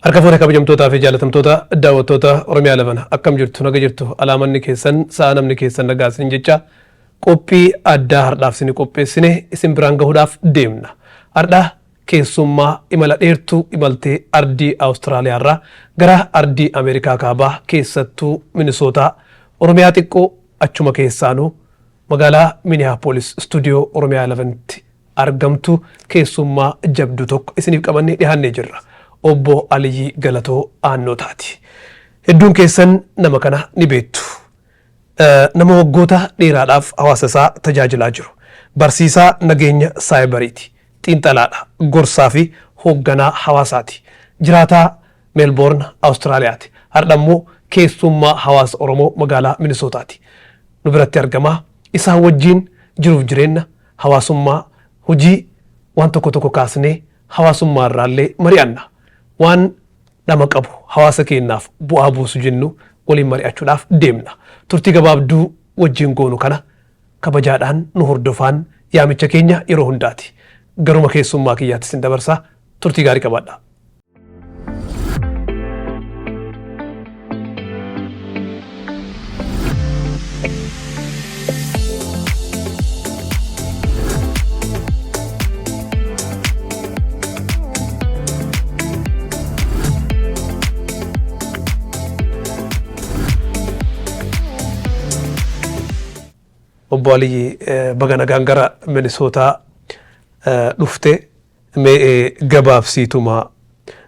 Harka fuune kabajamtootaa fi jaalatamtoota daawwattoota Oromiyaa 11 akkam jirtu naga jirtu alaamanni keessan sa'a namni keessan nagaa isin jecha qophii addaa har'aaf isin qopheessine isin biraan gahuudhaaf deemna. Har'a keessummaa imala dheertuu imaltee ardii Awustiraaliyaa irraa gara ardii Ameerikaa kaabaa keessattuu Minisootaa Oromiyaa xiqqoo achuma keessaanuu magaalaa Miniyaapolis istuudiyoo Oromiyaa 11tti argamtu keessummaa jabduu tokko isiniif qabannee dhiyaannee jirra. Obbo Aliyyii Galatoo Aannotaati. Hedduun keessan nama kana ni beektu. Nama waggoota dheeraadhaaf hawaasa isaa tajaajilaa jiru. Barsiisaa nageenya saayibariiti. Xiinxalaadha. Gorsaa fi hoogganaa hawaasaati. Jiraataa Meelboorn Awustiraaliyaati. Har'a immoo keessummaa hawaasa Oromoo magaalaa Minisootaati. Nu biratti argama. Isaan wajjin jiruuf jireenya hawaasummaa, hojii waan tokko tokko kaasnee hawaasummaa irraallee mari'anna. Waan dhama qabu hawaasa keenyaaf bu'aa buusu jennu waliin mari'achuudhaaf deemna. Turtii gabaabduu wajjin goonu kana kabajaadhaan nu hordofaan yaamicha keenya yeroo hundaati. Garuma keessummaa kiyyaatti isin dabarsaa turtii gaarii qabaadhaa. Obbo Aliyyi baga nagaan gara Minisootaa dhufte. Mee gabaabsiituma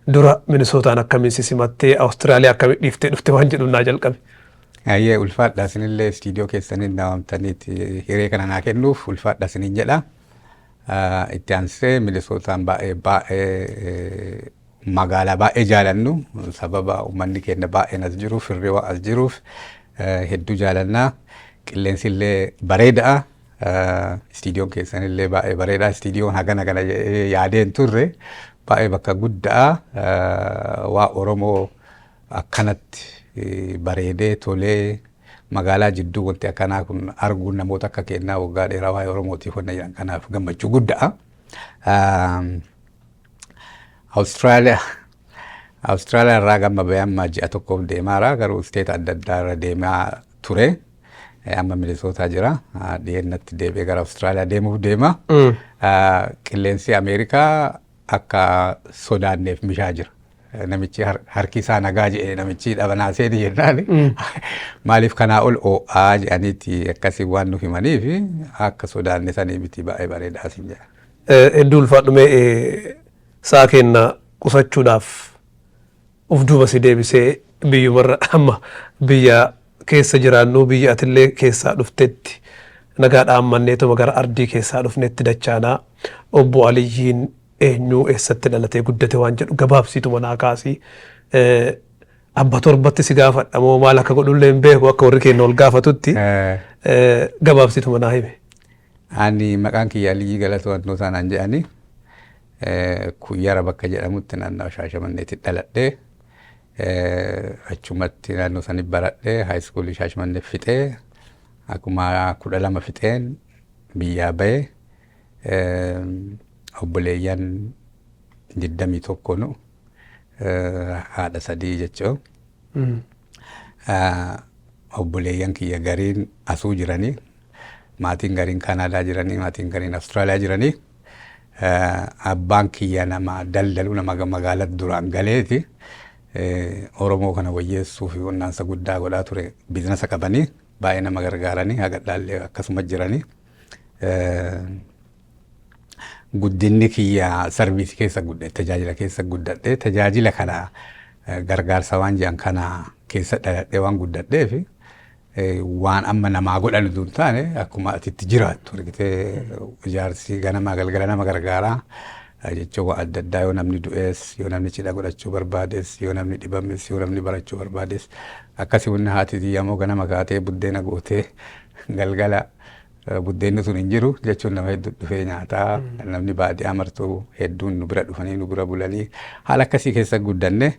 dura Minisootaan akkamiin si simattee Awustiraaliyaa akkamiin dhiiftee dhufte waan jedhu naa jalqabe. Ayyee, ulfaadha. Isinillee istiidiyoo keessaniin na waamtaniiti hiree kana naa kennuuf ulfaadha isiniin jedha. Itti aansee Minisootaan baay'ee baay'ee magaalaa baay'ee jaalannu, sababa uummanni keenya baay'een as jiruuf, firri waan as jiruuf hedduu jaalannaa. Qilleensi illee bareedaa. Istiidiyoon keessanillee baay'ee bareedaa. Istiidiyoon hagana kana jedhee yaadee hin turre, baay'ee bakka guddaa waa Oromoo akkanatti bareedee tolee magaalaa jidduu wanti akkanaa kun arguun namoota akka kennaa waggaa dheeraa waa'ee Oromootiif wanna jedhan kanaaf gammachuu guddaa. Awustiraaliyaa irraa gama bahee amma ji'a tokkoof deemaara, garuu isteeta adda addaa irra deemaa ture. Amma Minisootaa jira. Dhiyeennatti deebi'ee gara Awustiraaliyaa deemuuf deema. Qilleensi Ameerikaa akka sodaanneef mishaa jira. Namichi harki isaa nagaa jedhee namichi dhabanaa seeni jennaan, maaliif kanaa ol oo'aa jedhaniiti akkasii waan nu himaniif akka sodaanne sanii miti, baay'ee bareedaa siin jedha. Hedduu ulfaadhu. Mee sa'a keenya qusachuudhaaf uf duuba si deebisee biyyumarra amma biyya keessa jiraannu, biyya atillee keessaa dhuftetti nagaa dhaammanneetuma gara ardii keessaa dhufnetti dachaanaa. Obbo Aliyyiin eenyu, eessatti dhalatee guddate waan jedhu gabaabsiituma naa kaasii. Abba torbatti si gaafadha moo maal akka godhullee hin beeku, akka warri keenya ol gaafatutti gabaabsiituma naa hime. Ani maqaan kiyya Aliyyii Galatoo Annootaa naan jedhani. Kuyyara bakka jedhamutti naannoo Shaashamanneetti dhaladhee, achumatti naannoo sanii baradhee, high schoolii Shaashamannee fixee, akkuma 12 fixeen biyyaa bahe. Obboleeyyan 21 nu, haadha sadii jechuun. Obboleeyyan kiyya gariin asuu jiranii, maatiin gariin Kaanaadaa jiranii, maatiin gariin Awustiraaliyaa jiranii. Abbaan kiyya nama daldalu, nama magaalaa duraan galeeti. Oromoo kana wayyeessuu fi qonnaansa guddaa godhaa ture. Biizinasa qabanii baay'ee nama gargaaranii haga dhaallee akkasuma jiranii. Guddinni kiyya sarviisii keessa guddadhe, tajaajila keessa guddadhe. Tajaajila kana gargaarsa waan jedhan kana keessa dhaladhee waan guddadheef, waan amma namaa godhan utuu hin taane akkuma ati itti jiraattu argitee, ijaarsi ganamaa galgala nama gargaaraa jechuun waan adda addaa, yoo namni du'es, yoo namni cidha godhachuu barbaades, yoo namni dhibames, yoo namni barachuu barbaades akkasii. Wanni haati tiyya ganama kaatee buddeena gootee, galgala buddeenni sun hin jiru jechuun nama hedduu dhufee nyaataa, namni baadiyyaa martuu hedduun nu bira dhufanii nu bira bulanii, haala akkasii keessa guddanne.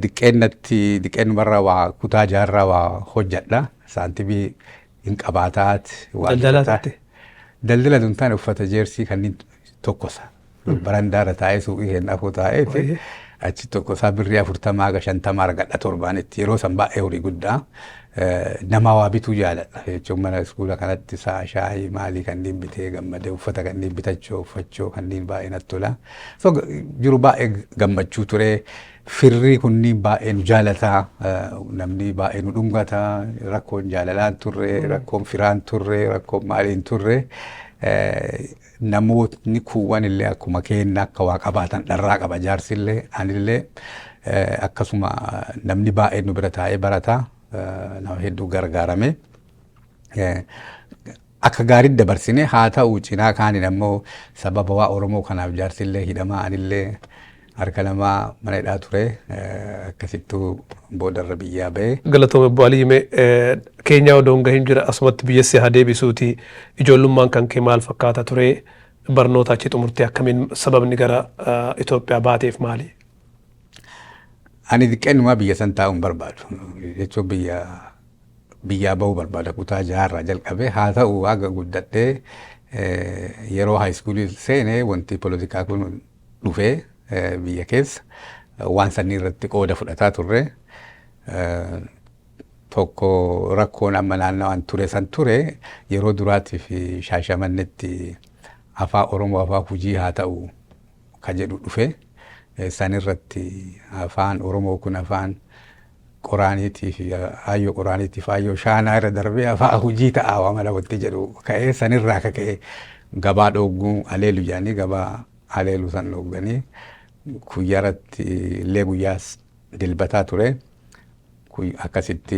Diqqeennatti diqqeennumarraa waa kutaa jaarraa waa hojjadha, saantimii hin qabaataat waa. Daldalaa turte? Daldala tun taane, uffata jeersii kanneen tokkosa barandaarra taa'ee, suuqii keenya afoo taa'eeti. Achi tokko isaa birrii 40 haga 50 argadha torbaanitti. Yeroo san baay'ee horii guddaa. Nama waa bituu jaaladha. Jechuun mana iskuula kanatti sa'a shaayii maalii kanneen bitee gammadee, uffata kanneen bitachuu, uffachuu kanneen baay'ee natti tola. So jiru baay'ee gammachuu ture. Firri kunniin baay'ee nu jaalataa. Namni baay'ee nu dhungata. Rakkoon jaalalaan turre, rakkoon firaan turre, rakkoon maaliin turre. Namootni kuuwwan illee akkuma keenna akka waa qabaatan dharraa qaba jaarsillee, anillee akkasuma. Namni baay'een nu bira taa'ee barataa, nama hedduu gargaarame. Akka gaariitti dabarsine. Haa ta'u, cinaa kaaniin ammoo sababa waa Oromoo kanaaf jaarsillee hidhamaa, anillee harka namaa mana hidhaa ture. Akkasittuu boodarra biyyaa ba'e. Galatoome, Obbo Alii. Mee Keenyaa odoo hin gahin jira, asumatti biyyassi haa deebisuuti, ijoollummaan kan kee maal fakkaata ture? Barnoota achi xumurtee akkamiin, sababni gara Itoophiyaa baateef maali? Ani xiqqeennumaa biyya san taa'uu hin barbaadu. Jechuun biyyaa bahuu barbaada kutaa jaharraa jalqabee. Haa ta'u, haga guddadhee yeroo high schoolii seenee wanti polotikaa kun dhufee biyya keessa waan sanni irratti qooda fudhataa turre. Tokko rakkoon amma naannawaan ture san ture, yeroo duraatiif Shaashamannetti afaan Oromoo afaan hojii haa ta'u ka jedhu dhufe. San irratti afaan Oromoo kun afaan qoraaniitii fi aayyoo qoraaniitii fi aayyoo shaanaa irra darbee afaan hojii ta'a waa mala wanti jedhu ka'ee, sanirraa ka ka'e gabaa dhogguu aleelu jedhanii, gabaa aleelu san dhogganii guyyaratti illee guyyaa dilbataa ture. Akkasitti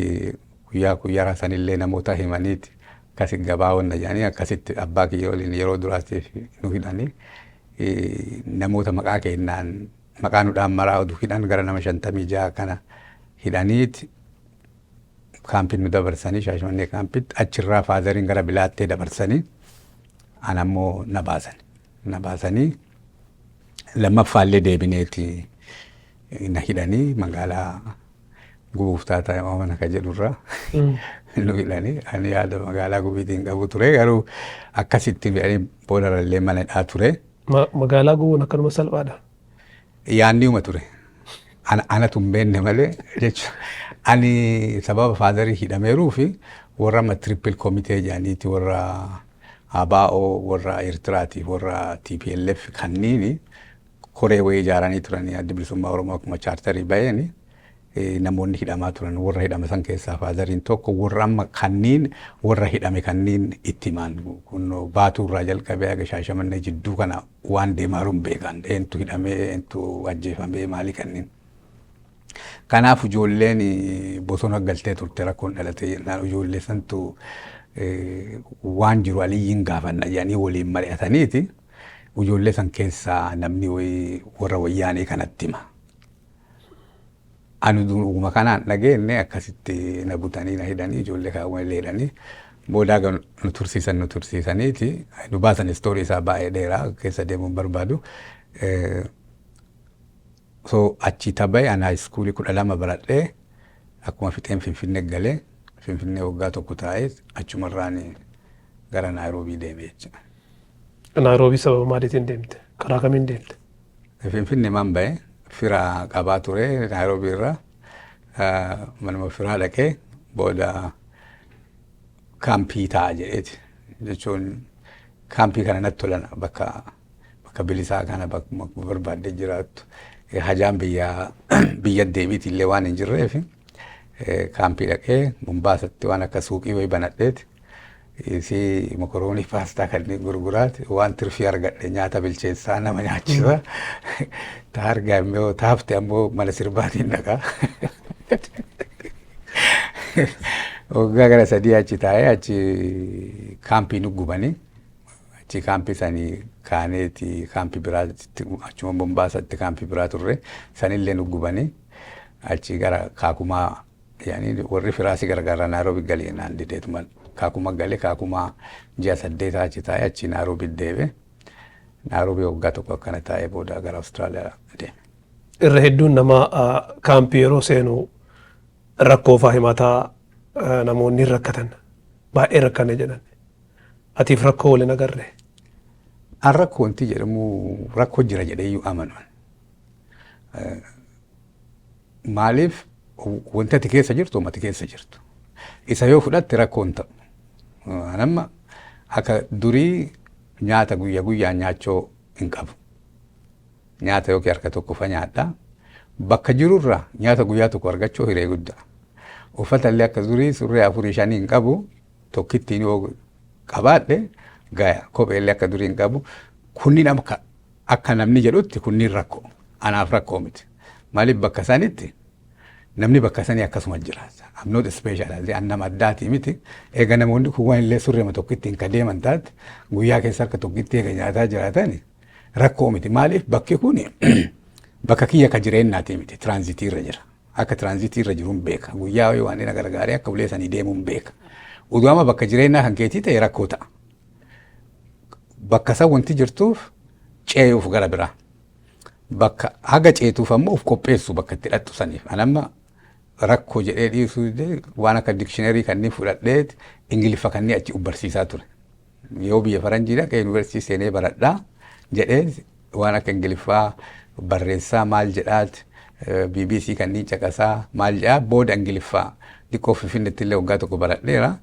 guyyaa guyyaa sanillee namoota himaniiti akkasi gabaa wanna jedhanii, akkasitti abbaa kiyya waliin yeroo duraatiif nu hidhanii, namoota maqaa kennaan maqaa nudhaan maraa oduu hidhan gara nama 56 kana hidhaniiti kaampiin nu dabarsanii, Shaashamannee kaampitti. Achirraa fatheriin gara Bilaattee dabarsanii, ana ammoo na baasan. Na baasanii lammaffaallee deebineeti na hidhanii, magaalaa gubuuf taataa mana ka jedhurraa nu hidhanii. Ani yaada magaalaa gubiitiin qabu ture, garuu akkasitti hidhanii boodarallee mana hidhaa ture. Magaalaa gubuun akkanuma salphaadha. Yaanniuma ture. Anatu hin beekne malee jechuudha. Ani sababa fatherii hidhameeruu fi warra amma triple komitee jedhaniiti, warra ABO, warra Eertiraatiif warra TPLF kanniini koree wayii ijaaranii turanii, Addi Bilisummaa Oromoo akkuma charterii ba'eeni namoonni hidhamaa turan. Warra hidhame san keessaa fatheriin tokko warra amma kanniin warra hidhame kanniin itti himaan kun Baatuu irraa jalqabee haga Shaashamannee jidduu kana waan deemaa jiru hin beekan, eentu hidhamee, eentu ajjeefamee, maali kanniin. Kanaaf ijoolleen bosona galtee turte. Rakkoon dhalatee jennaan ijoollee santu waan jiru Aliyyiin gaafanna jedhanii waliin mari'ataniiti, ijoollee san keessaa namni wayii warra Wayyaanee kanatti hima. Ani dhuguma kanaan dhageenye, akkasitti na butanii na hidhanii, ijoollee kaawwan illee hidhanii boodaa nu tursiisan, nu tursiisaniiti nu baasan. Story isaa baay'ee dheeraa, keessa deemuun barbaadu. So achi taba'e. Ani high schoolii 12 baradhee akkuma fixeen Finfinnee galee, Finfinnee waggaa tokko taa'ee achumarraan gara Naayiroobii deeme jechuudha. Naayiroobii sababa maaliitiin deemte? Karaa kamiin deemte? Finfinnee maan ba'e, fira qabaa ture Naayiroobii irraa, manuma firaa dhaqee booda kaampii taa'a jedheeti. Jechuun kaampii kana natti tolan, bakka bilisaa kana, bakkuma barbaadde jiraattu, hajaan biyya biyya deebiiti illee waan hin jirreef, kaampii dhaqee Mombaasatti waan akka suuqii wayii banadheeti. Si mokoroonii, paastaa kanneen gurguraati, waan tirfii argadhe nyaata bilcheessaa nama nyaachisa. Ta argaa immoo taafte ammoo mana sirbaatiin dhaqaa. Waggaa gara 3 achi taa'ee, achi kaampii nu gubanii, achi kaampii sanii kaaneeti kaampii biraatti, achuma Mombaasatti kaampii biraa turre, sanillee nu gubanii, achi gara Kaakumaa yaani warri firaasii gargaara Naayiroobi galee naan dideetuma Kaakuma galee, Kaakumaa ji'a 8 achi taa'ee, achi Naayiroobi deebe. Naayiroobii waggaa tokko akkana taa'ee booda gara Awustiraaliyaa deeme. Irra hedduun nama kaampii yeroo seenu rakkoo faa himataa, namoonni hin rakkatan, baay'ee rakkanne jedhan. Atiif rakkoo waliin agarre? An rakkoo wanti jedhamu rakkoo jira jedhee iyyuu amanu. Maaliif, wanti ati keessa jirtu ati keessa jirtu. Isa yoo fudhatte rakkoo hin ta'u. Amma akka durii nyaata guyyaa guyyaan nyaachuu hin qabu. Nyaata yookiin harka tokko fa nyaadha. Bakka jirurraa nyaata guyyaa tokko argachuu hiree guddaa. Uffata illee akka durii surree afurii shanii hin qabu. Tokkittiin yoo qabaadhe gaya. Kophee illee akka durii hin qabu. Kunniin akka namni jedhutti kunniin rakkoo. Anaaf rakkoo miti. Maaliif, bakka sanitti namni bakka sanii akkasuma jiraata. I'm not special. An nama addaatii miti. Eega namoonni kun waan illee surreema tokkittiin ka deeman taate, guyyaa keessa harka tokkitti eega nyaataa jiraatani, rakkoo miti. Maaliif, bakki kun bakka kiyya ka jireenyaatii miti. Transitii irra jira. Akka transitii irra jiruun beeka. Guyyaa waan inni gargaaree akka ulee sanii deemuun beeka. Utuu amma bakka jireenyaa kan keetii ta'e rakkoo ta'a. Bakka san wanti jirtuuf ceeyuuf gara biraa. Bakka haga ceetuuf ammoo of qopheessu bakka itti dhaqxu saniif. An amma rakkoo jedhee dhiisuu waan akka dictionary kanneen fudhadhee Ingiliffa kanneen achi barsiisaa ture. Yoo biyya faranjii dhaqee yuunivarsiitii seenee baradhaa jedhee waan akka Ingiliffaa barreessaa maal jedhaat, BBC kanneen caqasaa maal jedhaa, booda Ingiliffaa xiqqoo Finfinneetti illee waggaa tokko baradheera.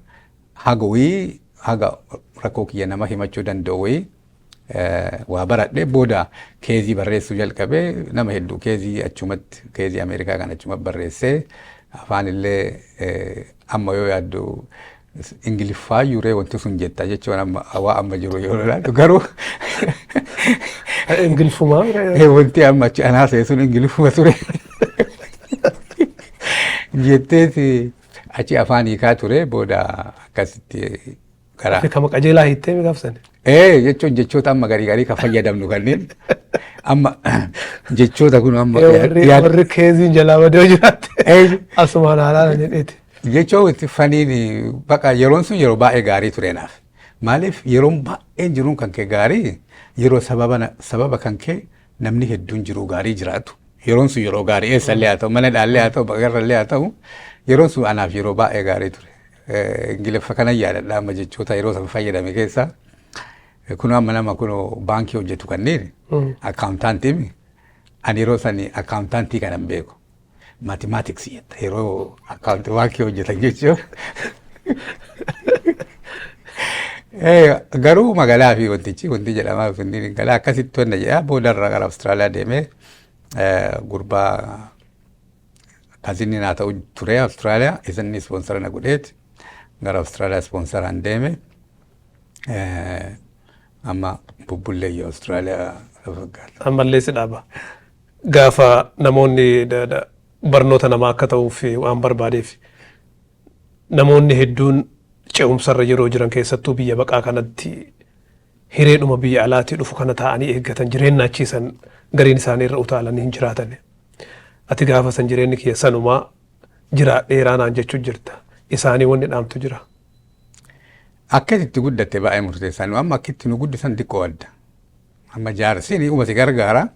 Haga wayii, haga rakkoo kiyya nama himachuu danda'u wayii waa baradhee, booda case barreessuu jalqabee, nama hedduu case achumatti, case Ameerikaa kan achumatti barreessee, afaan illee amma yoo yaaddu Ingiliffaa yuree wanti sun jetta jechuun amma waa amma jiru yoo ilaaltu garuu Ingiliffumaa. Wanti amma achi anaa se'e sun Ingiliffuma ture. Jetteeti achi afaan hiikaa ture, booda akkasitti gara. Kama qajeelaa hiittee gaafsan. Ee, jechuun jechoota amma garii garii kan fayyadamnu kanneen amma jechoota kun amma Warri caseiin jalaa badee jiraatte. Asumaan haalaan jedheeti. Jechoon itti faniin baqa yeroon sun yeroo baay'ee gaarii ture naaf. Maaliif, yeroon baay'een jiruun kan kee gaarii yeroo sababa kan kee namni hedduun jiruu gaarii jiraatu. Yeroon sun yeroo gaarii, eessallee haa ta'u, mana dhaallee haa ta'u, bagarrallee haa ta'u, yeroon sun anaaf yeroo baay'ee gaarii ture. Ingiliffa kanan yaadadha amma jechoota yeroo san fayyadame keessaa. Kun amma nama kun baankii hojjetu kanneen accountantii, ani yeroo sani accountantii kanan beeku. Mathematics jetta yeroo accountii baankii hojjetan jechuun. Garuu magaalaa fi wantichi wanti jedhamaa fi galaa akkasitti wanna jedhaa, boodarra gara Awustiraaliyaa deemee gurbaa cousinni naa ta'u ture Awustiraaliyaa, isinni sponsor na godheeti gara Awustiraaliyaa sponsoraan deeme. Amma bubbulleeyyuu Awustiraaliyaa fakkaata. Ammallee si dhaaba. Gaafa namoonni barnoota namaa akka ta'uuf waan barbaadeef, namoonni hedduun ce'umsarra yeroo jiran, keessattuu biyya baqaa kanatti, hireedhuma biyya alaatii dhufu kana taa'anii eeggatan, jireenya achiisan gariin isaanii irra utaalanii hin jiraatan. Ati gaafa san jireenyi kiyya sanumaa jiraadheeraa naan jechuu jirta. Isaanii wanni dhaamtu jira. Akka itti guddatte baay'ee murteessaa. Nu amma akka itti nu guddisan xiqqoo adda. Amma jaarsiin uma si gargaara.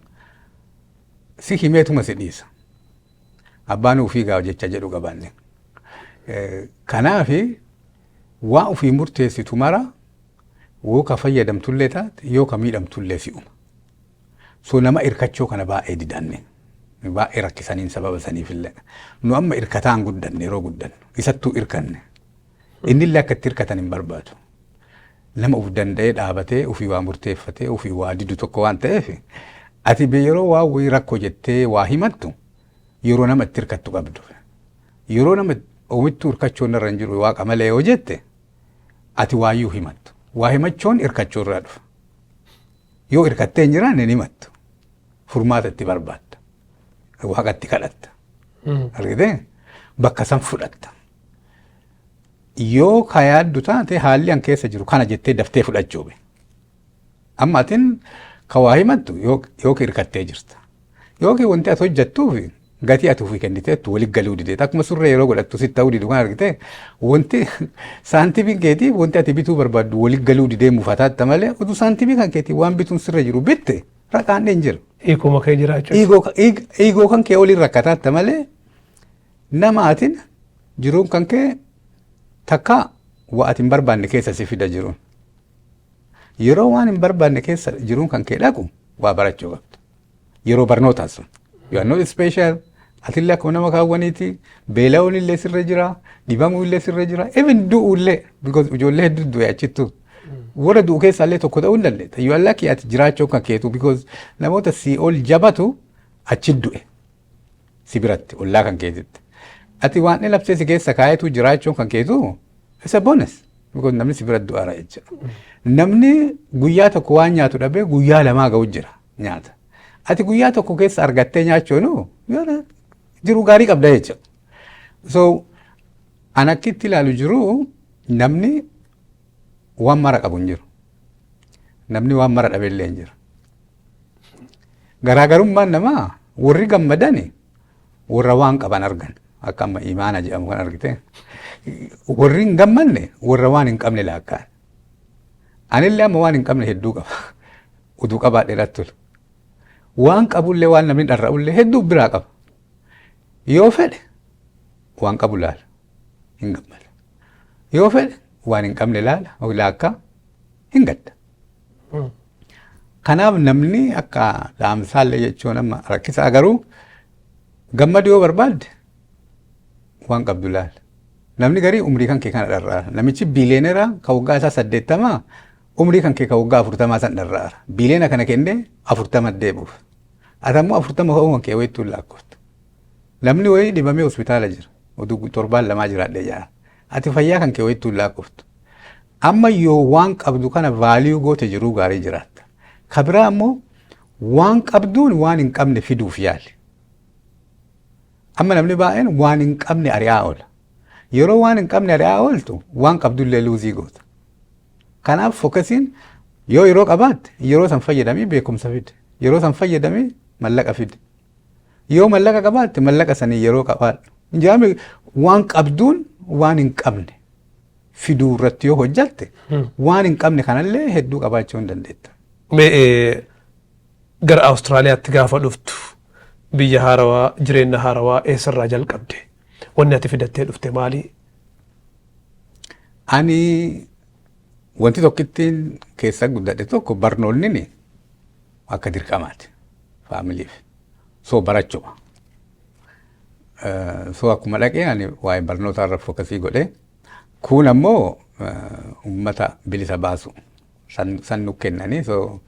Si himeetuma si dhiisa. Abbaan ofii gaa jecha jedhu qabaanne. Kanaafi waa ofii murteessitu mara yoo ka fayyadamtullee taate, yoo ka miidhamtullee si'uma. So nama irkachoo kana baay'ee didanne. Baay'ee rakkisaniin sababa saniifillee. Nu amma irkataan guddanne, yeroo guddannu isattuu irkanne. Innillee akka itti irkatan hin barbaadu. Nama uf danda'ee dhaabatee ofii waa murteeffatee ofii waa didu tokko waan ta'eef, ati yeroo waa wayii rakkoo jettee waa himattu yeroo nama itti hirkattu qabdu. Yeroo nama omittuu hirkachuun irra hin jiru, waaqa malee yoo jette, ati waayyuu himattu. Waa himachuun hirkachuu irraa dhufa. Yoo hirkattee hin jiraanne hin himattu. Furmaata itti barbaadda. Waaqatti kadhatta. Argitee, bakka san fudhatta. Yoo ka yaaddu taate, haalli an keessa jiru kana jettee daftee fudhachuu be. Amma atin ka waa himattu yookiin hirkattee jirta. Yookiin wanti ati hojjettuuf gatii ati ofii kenniteettu walitti galuu dideet. Akkuma surree yeroo godhattu sitti ta'uu didu kan argite, wanti saantimiin keetii wanti ati bituu barbaaddu walitti galuu didee mufataatta malee, utuu saantimii kan keetii waan bituun sirra jiru bitte raqaan hin jiru. Hiikuma kee jiraachuu. Ego kan kee oliin rakkataatta malee, nama atin jiruun kan kee takka waa ati hin barbaanne keessa si fida jiruun. Yeroo waan hin barbaanne keessa jiruun kan kee dhaqu waa barachuu qabda. Yeroo barnootaa sun. You are not special. Atillee akkuma nama kaawwaniiti, beela'uun illee sirra jira, dhibamuu illee sirra jira, even du'uu illee, because ijoollee hedduu du'e achittu. Warra du'u keessaa illee tokko ta'uu hin dandeetta. Yoo lucky ati jiraachuu kan keetu, because namoota si ol jabatu achi du'e si biratti, ollaa kan keetitti. Ati waan inni labsee si keessa kaayetu jiraachuun kan keetu isa bonus. Because namni si bira du'aara jechuudha. Namni guyyaa tokko waan nyaatu dhabee guyyaa 2 ga'u jira nyaata. Ati guyyaa tokko keessa argattee nyaachuun jiru gaarii qabda jechuudha. So an akkitti ilaalu jiru, namni waan mara qabu hin jiru. Namni waan mara dhabe illee hin jiru. Garaagarummaan namaa, warri gammadani warra waan qaban argan, akka amma imaana jedhamu kan argite. Warri hin gammanne warra waan hin qabne laakkaan. Anillee amma waan hin qabne hedduu qaba. Utuu qabaadhee natti tolu. Waan qabullee, waan namni dharra'ullee hedduu biraa qaba. Yoo fedhe waan qabu laala, hin gammada. Yoo fedhe waan hin qabne laala laakkaa, hin gadda. Kanaaf namni akka dhaamsaallee jechuun amma rakkisaa, garuu gammadu yoo barbaadde waan qabdu laala. Namni garii umrii kan kee kana dharraara. Namichi billionaire ka waggaa isaa 80 umrii kan kee ka waggaa 40 san dharraara. Biiliyoona kana kennee 40 deebi'uuf. Ati ammoo 40 ka'uu kan kee wayittuu hin lakkooftu. Namni wayii dhibamee hospitaala jira. Oduu torbaan 2 jiraadhee jira. Ati fayyaa kan kee wayittuu hin lakkooftu. Amma yoo waan qabdu kana value goote, jiruu gaarii jiraatta. Ka biraa ammoo waan qabduun waan hin qabne fiduuf yaali. Amma namni baay'een waan hin qabne ari'aa oola. Yeroo waan hin qabne ari'aa ooltu, waan qabdullee lose goota. Kanaaf focusiin yoo yeroo qabaatte, yeroo san fayyadamii beekumsa fide. Yeroo san fayyadamii mallaqa fide. Yoo mallaqa qabaatte, mallaqa sanii yeroo qabaadhu. Injaami waan qabduun waan hin qabne fiduu irratti yoo hojjatte, waan hin qabne kanallee hedduu qabaachuu hin dandeetta. Mee gara Awustiraaliyaatti gaafa dhuftu, biyya haarawaa, jireenya haarawaa, eessarraa jalqabde? Wanni ati fidattee dhufte maali? Ani wanti tokkittiin keessa guddadhe tokko, barnoonni akka dirqamaati familyf. So barachuma. So akkuma dhaqee ani waa'ee barnoota irra focus godhee, kun ammoo uummata bilisa baasu san nu kennanii. So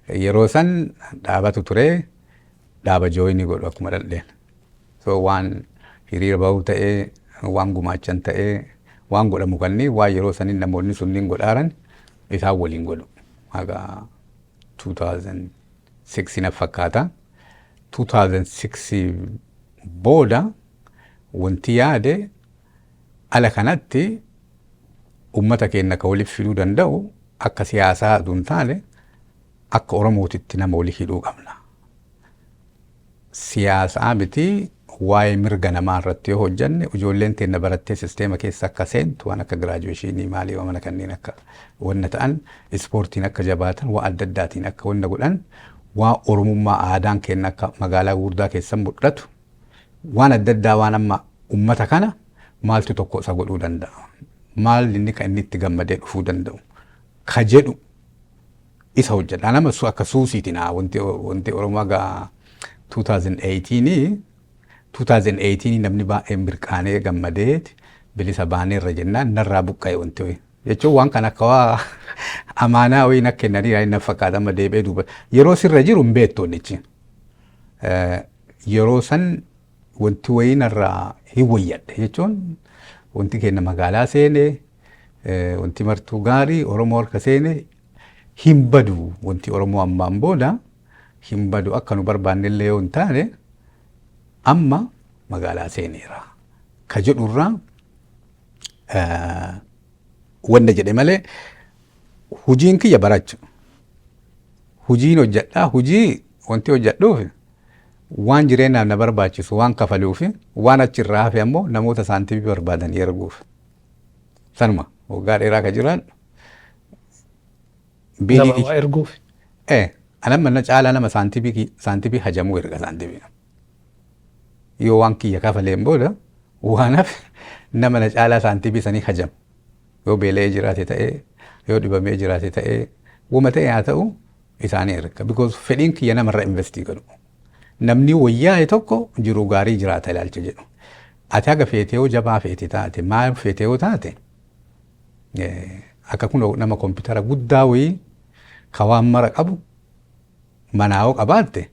yeroo san dhaabatu ture, dhaaba join godhu akkuma dhaldheen. So waan hiriira bahuu ta'ee, waan gumaachan ta'ee, waan godhamu kanneen, waan yeroo saniin namoonni sunniin godhaaran isaan waliin godhu. Haga 2006 na fakkaata. 2006 booda wanti yaade, ala kanatti ummata keenya ka waliif fiduu danda'u akka siyaasaa aduu hin taane, akka Oromootitti nama walii hidhuu qabna. Siyaasaa miti, waa'ee mirga namaa irratti yoo hojjanne, ijoolleen teenya barattee sisteema keessa akka seentu, waan akka graduation maalii mana kanneen akka wanna ta'an, ispoortiin akka jabaatan, waa adda addaatiin akka wanna godhan, waa Oromummaa aadaan keenya akka magaalaa gurguddaa keessa mul'atu, waan adda addaa, waan amma ummata kana maaltu tokko isa godhuu danda'a? Maal inni kan inni itti gammadee dhufuu danda'u ka jedhu isa hojjedha. Nama akka suusiiti naa wanti Oromoo gaa 2018. 2018 namni baay'een mirqaanee gammadeeti bilisa baaneerra jennaan narraa buqqa'e wanti wayii. Jechuun waan kan akka waa amaanaa wayii na kennanii na fakkaata. Amma deebi'ee duuba yeroo sirra jiru hin beektu wannichi. Yeroo san wanti wayii narraa hin wayyadhe, jechuun wanti keenya magaalaa seene, wanti martuu gaarii Oromoo harka seene, hin badu, wanti Oromoo ammaan booda hin badu, akka nu barbaanne illee yoo hin taane amma magaalaa seeneera. Ka jedhurraa wanna jedhe malee, hujiin kiyya barachu. Hujiin hojjedhaa, hujii wanti hojjedhuuf waan jireenyaaf na barbaachisu waan kafaluuf, waan achirraa hafe ammoo namoota saantimii barbaadan erguuf. Sanuma waggaa dheeraa ka jiraadhu. Nama waa erguuf. Anamma na caalaa nama saantibii hajamuu erga saantibii. Yoo waan kiyya kafaleen booda waan hafe nama na caalaa saantibii sanii hajamu. Yoo beela'ee jiraate ta'ee, yoo dhibamee jiraate ta'ee, wama ta'e haa ta'u, isaanii erga. Because fedhiin kiyya namarra invest godhu. Namni wayyaa'e tokko jiruu gaarii jiraata ilaalcha jedhu. Ati haga feetee yoo jabaa feete taate, maal feete yoo taate, akka kun nama kompiitara guddaa wayii ka waan mara qabu manaa yoo qabaatte,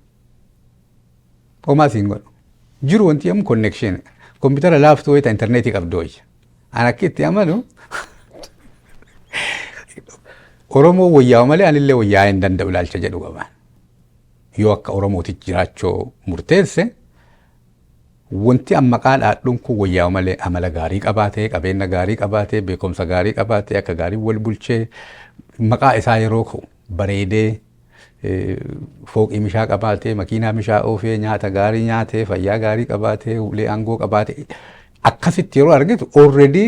homaa siin godhu. Jiru wanti jedhamu connection. Kompiitara laaftuu wayii ta intarneetii qabdu wayya. An akka itti amanu, Oromoo wayyaa'u malee anillee wayyaa'ee hin danda'u ilaalcha jedhu qaba. Yoo akka Oromootitti jiraachuu murteesse, wanti amma maqaa dhaadhuun kun wayyaa'u malee, amala gaarii qabaatee, qabeenya gaarii qabaatee, beekumsa gaarii qabaatee, akka gaarii wal bulchee, maqaa isaa yeroo ka'u bareedee, fooqii mishaa qabaatee, makiinaa mishaa oofee, nyaata gaarii nyaatee, fayyaa gaarii qabaatee, ulee aangoo qabaatee, akkasitti yeroo argitu, already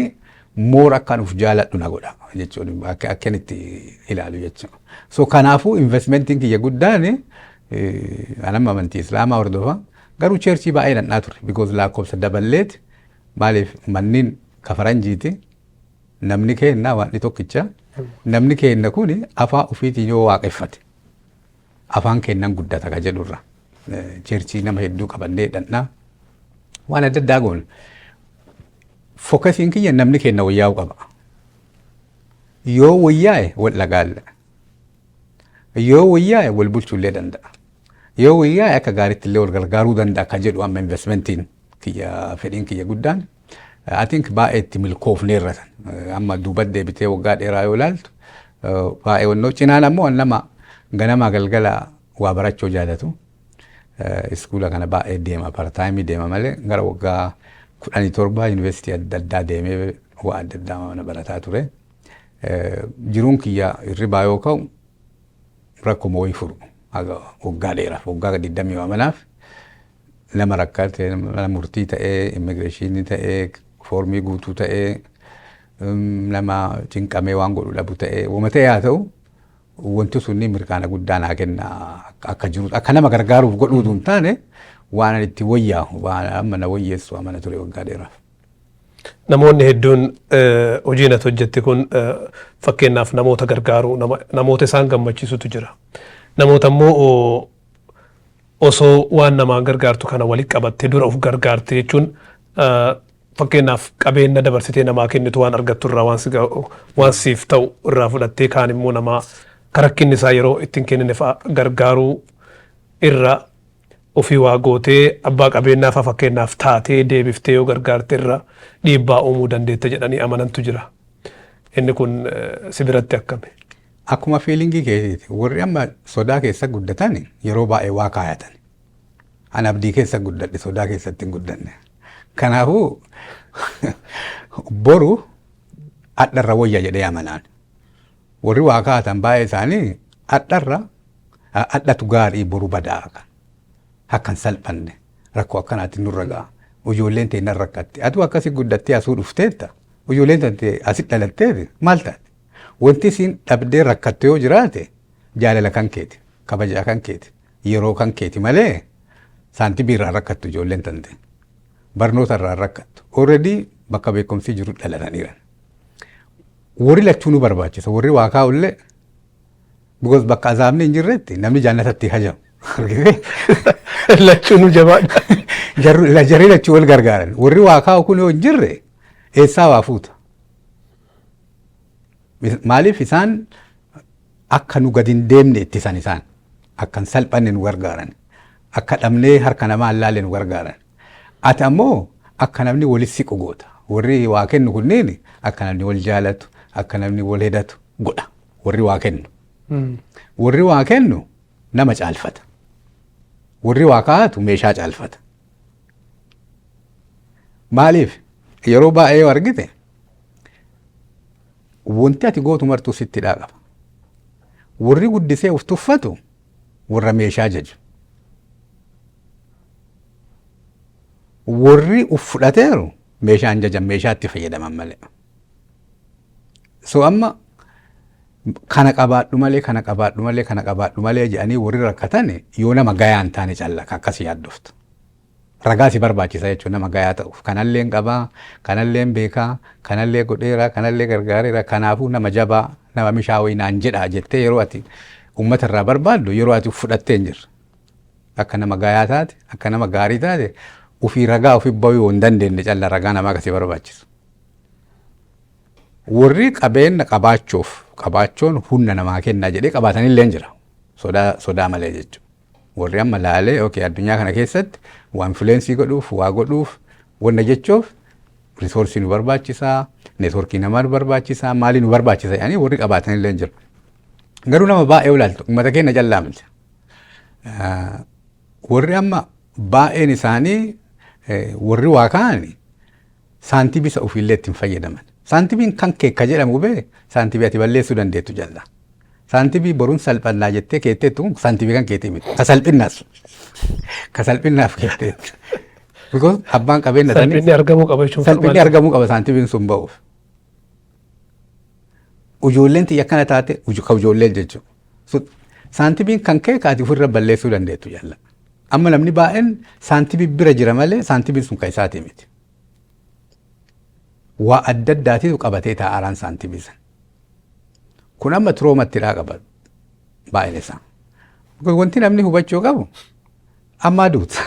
more akkan uf jaaladhu na godha jechuun akka inni itti ilaalu jechuudha. So kanaafuu investmentiin kiyya guddaan, anamma amantii Islaamaa hordofa, garuu churchii baay'ee dhandhaa ture because lakkoofsa daballeet. Maaliif? Manneen kafaranjiiti, namni keenna waan tokkicha, namni keenna kun afaan ofiitiin yoo waaqeffate afaan keennan guddata ka jedhurra churchii nama hedduu qabannee dhandhaa, waan adda addaa goona. Focusiin kiyya namni keenna wayyaa'uu qaba. Yoo wayyaa'e wal dhagaalla. Yoo wayyaa'e wal bulchuullee danda'a. Yoo wayyaa'e akka gaariitti illee wal gargaaruu danda'a ka jedhu amma investmentiin kiyya, fedhiin kiyya guddaan. I think baay'ee itti milkoofneerra san. Amma duuba deebitee waggaa dheeraa yoo ilaaltu, baay'ee wannoo cinaan ammoo nama ganamaa galgala waa barachuu jaalatu. Iskuula kana baay'ee deema, part-timeii deema malee, gara waggaa 17 yuunivarsiitii adda addaa deemee waa adda addaa mana barataa ture. Jiruun kiyya hirribaa yoo ka'u rakkoo wayii furu haga waggaa dheeraaf, waggaa 20 manaaf nama rakkate, mana murtii ta'ee, immigrationii ta'ee, foormii guutuu ta'ee, nama cinqamee waan godhu dhabu ta'ee, wama ta'ee haa ta'u, wanti sunni mirkaana guddaa naa kenna akka jiru, akka nama gargaaruuf godhuutu hin taane, waan ani itti wayyaa'u, waan amma na wayyeessu amana ture waggaa dheeraaf. Namoonni hedduun hojii ati hojjette kun, fakkeenyaaf namoota gargaaruu, namoota isaan gammachiisutu jira. Namoota immoo osoo waan namaan gargaartu kana walitti qabattee dura of gargaarte jechuun, fakkeenyaaf qabeenya dabarsitee namaa kennitu waan argattu irraa, waan siif ta'u irraa fudhattee, kaan immoo namaa karakkinni isaa yeroo ittiin kennine fa'a gargaaruu irra, ofii waa gootee abbaa qabeenyaa fa'a fakkeenyaaf taatee deebiftee yoo gargaarte irra dhiibbaa uumuu dandeetta jedhanii amanantu jira. Inni kun si biratti akkami? Akkuma feelingii keetiiti. Warri amma sodaa keessa guddatan yeroo baay'ee waa kaayatan. Ani abdii keessa guddadhe, sodaa keessatti hin guddanne. Kanaafuu boru hadharra wayya jedhee amanaan. Warri waa kaa'atan baay'ee isaanii hadharra hadhatu gaarii, boru badaa kan. Akkan salphanne rakkoo akkanaatti nurra ga'a. Ijoolleen ta'e rakkatti. Atu akkasi guddattee asuu dhufteetta. Ijoolleen ta'e asi dhalatteeti maal taate? Wanti isiin dhabdee rakkatte yoo jiraate, jaalala kan keeti, kabajaa kan keeti, yeroo kan keeti malee saantibii irraa rakkattu ijoolleen tante. Barnoota irraa rakkattu. Already bakka beekumsi jiru dhalataniiran. Warri lachuu nu barbaachisa. Warri waa kaa'ullee, because bakka azaabni hin jirretti namni jannatatti hajamu. Lachuu nu jabaadha. Jarri lachuu wal gargaaran. Warri waa kaa'u kun yoo hin jirre, eessaa waa fuuta? Maaliif? Isaan akka nu gadi hin deemne ittisan isaan. Akka hin salphanne nu gargaaran. Akka dhabnee harka namaa hin laalle nu gargaaran. Ati ammoo akka namni walitti siqu goota. Warri waa kennu kunneen akka namni wal jaalatu, akka namni wal hedatu godha. Warri waa kennu. Warri waa kennu nama caalfata. Warri waa kaa'atu meeshaa caalfata. Maaliif? Yeroo baay'ee yoo argite, wanti ati gootu martuu sitti qaba. Warri guddisee of tuffatu warra meeshaa jaju. Warri uf fudhateeru meeshaan jajan, meeshaa itti fayyadaman malee. So amma kana qabaadhu malee, kana qabaadhu malee, kana qabaadhu malee jedhanii warri rakkatan, yoo nama gayaa hin taane calla akkas yaaddoftu. Ragaa si barbaachisa jechuun nama gayaa ta'uuf. Kanallee qabaa, kanallee beekaa, kanallee godheera, kanallee gargaareera, kanaafuu nama jabaa, nama mishaa wayii naan jedhaa jettee yeroo ati uummata irraa barbaaddu, yeroo ati fudhattee hin jirre. Akka nama gayaa taate, akka nama gaarii taate, ofii ragaa ofii bahuu hin dandeenye calla ragaa namaa akkasii barbaachisu. Warri qabeenya qabaachuuf, qabaachuun humna namaa kennaa jedhee qabaatanillee jira. Sodaa malee jechuudha. Warri amma laalee, okay, addunyaa kana keessatti waa influence godhuuf, waa godhuuf, wanna jechuuf resource nu barbaachisaa, network namaa nu barbaachisaa, maalii nu barbaachisa jedhanii warri qabaatanillee jira. Garuu nama baay'ee ilaaltu, uummata keenya callaa miti. Warri amma baay'een isaanii, warri waa ka'an, saantibii isa ofiillee ittiin fayyadaman. Saantibiin kan keekka jedhamu bee saantibii ati balleessuu dandeettu jalla. Saantibii boruun salphannaa jettee keetteettu kun saantibii kan keetii miti. Ka salphinnaas. Ka salphinnaaf keetteettu. Because abbaan qabeenya sanii Salphinni argamuu qaba jechuun. Salphinni argamuu qaba saantibiin sun ba'uuf. Ijoolleen xiyya akkana taate ka ijoolleen jechuudha. Saantibiin kan kee kaati ofirra balleessuu dandeettu jalla. Amma namni baay'een saantibii bira jira malee saantibiin sun kan isaatii miti. Waa adda addaatitu qabatee taa'aaraan saantibii sana. Kun amma trauma-ttidhaa qaba baay'een isaa. Wanti namni hubachuu qabu ammaa duuta.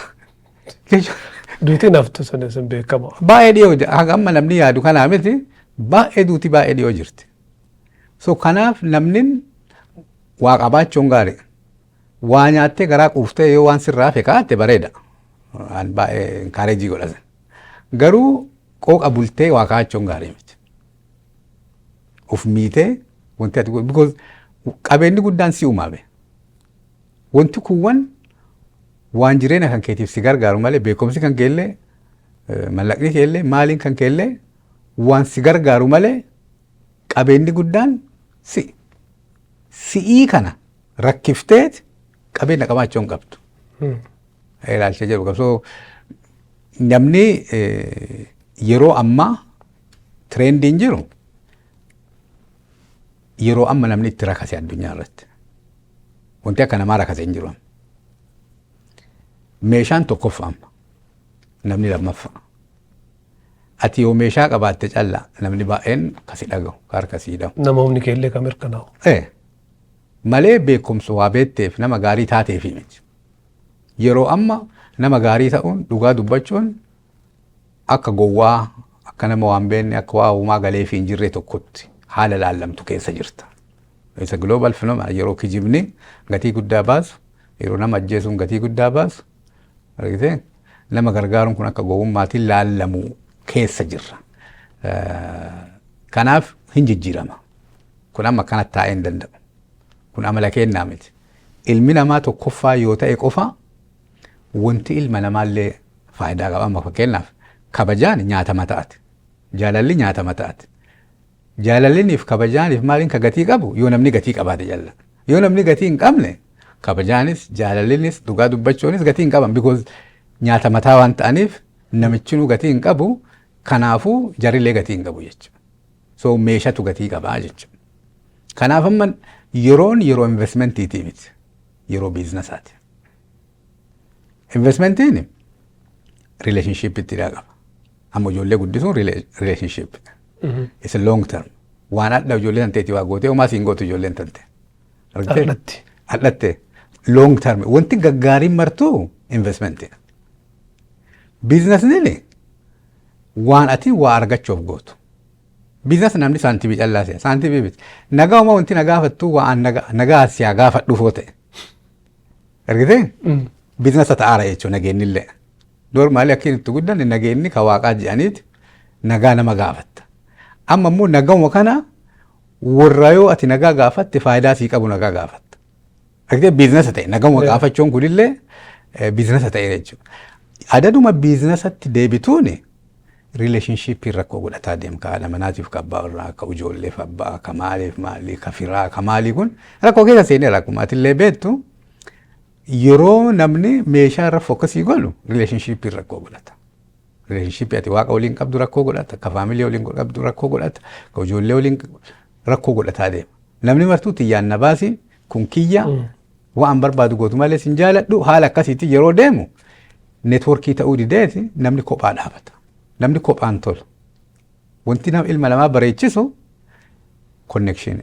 Duutiin haftu sun isin beekama. Baay'ee dhiyoo, haga amma namni yaadu kanaa miti, baay'ee duuti baay'ee dhiyoo jirti. So kanaaf namni waa qabaachuun gaarii. Waa nyaattee garaa quuftee yoo waan sirraa hafe kaa'atte bareeda. Waan baay'ee encourage godhatan. Garuu qooqa bultee waa kaa'achuun gaarii miti. Of miitee wanti ati, because qabeenyi guddaan si uumaame. Wanti kuuwwan waan jireenya kan keetiif si gargaaru malee, beekumsi kan keellee, mallaqni keellee, maaliin kan keellee waan si gargaaru malee, qabeenyi guddaan si. Si'ii kana rakkifteet qabeenya qabaachuu hin qabdu. Ilaalcha jedhu qabsoo namni yeroo ammaa trend-iin jiru, yeroo amma namni itti rakase addunyaa irratti. Wanti akka namaa rakase hin jiru. Meeshaan tokkoffaa, amma namni lammaffaa. Ati yoo meeshaa qabaatte callaa namni baay'een kasi dhagahu, ka harka sii dhahu. Nama humni keellee kan mirkanaa'u. Malee beekumsa waa beekteef, nama gaarii taateefi miti. Yeroo amma nama gaarii ta'uun, dhugaa dubbachuun akka gowwaa, akka nama waan beekne, akka waa uumaa galee fi hin jirre tokkotti haala laallamtu keessa jirta. Isa global phenomena, yeroo kijibni gatii guddaa baasu, yeroo nama ajjeesuun gatii guddaa baasu, argitee, nama gargaaruun kun akka gowwummaatiin laallamu keessa jirra. Kanaaf hin jijjiirama. Kun amma akkanatti taa'ee hin danda'u. Kun amala kennaa miti. Ilmi namaa tokkoffaa yoo ta'e qofa wanti ilma namaallee faayidaa qaba. Amma fakkeenyaaf kabajaan nyaata mataati. Jaalalli nyaata mataati. Jaalalliniif kabajaaniif maaliin ka gatii qabu yoo namni gatii qabaate jalla. Yoo namni gatii hin qabne, kabajaanis, jaalallinis, dhugaa dubbachuunis gatii hin qaban, because nyaata mataa waan ta'aniif namichinuu gatii hin qabu, kanaafuu jarillee gatii hin qabu jechuudha. So meeshatu gatii qabaa jechuudha. Kanaaf amma yeroon yeroo investment-iitii miti, yeroo business-aati. Investment-iin relationship-itti qaba. Amma ijoollee guddisuun relationship. It's a long term. Waan adda ijoollee tanteeti waa gootee homaa siin gootu ijoolleen tante. Hadhatti. Hadhatte. Long term. Wanti gaggaariin martuu investment-ii. Business-ni waan ati waa argachuuf gootu. Business namni saantibii callaa si'a. Saantibii miti. Nagaa homaa wanti na gaafattu waan nagaa si'a gaafadhuuf yoo ta'e. Argitee? Business ta'aara jechuudha nageenyillee. Normally akka itti guddanne nageenyi ka waaqaa jedhaniiti nagaa nama gaafatta. Amma immoo nagama kana warra yoo ati nagaa gaafatte faayidaa sii qabu nagaa gaafatta. Argitee, business ta'e nagama gaafachuun kunillee business ta'e jechuudha. Adaduma business-atti deebituuni relationship-ii rakkoo godhataa deema. Ka haadha manaatiif, ka abbaa warraa, ka ijoolleef abbaa, ka maaliif maalii, ka firaa, ka maalii, kun rakkoo keessa seeneera. Akkuma atillee beektu, yeroo namni meeshaa irra focus godhu relationship-ii rakkoo godhata. Relationship-ii ati waaqa waliin qabdu rakkoo godhata, ka family waliin qabdu rakkoo godhata, ka ijoollee waliin rakkoo godhataa deema. Namni martuu xiyyaan na baasi, kun kiyya, waan barbaadu gootu malee sin jaaladhu, haala akkasiitti yeroo deemu network-ii ta'uu dideeti namni kophaa dhaabata. Namni kophaan tolu. Wanti nama ilma namaa bareechisu connection.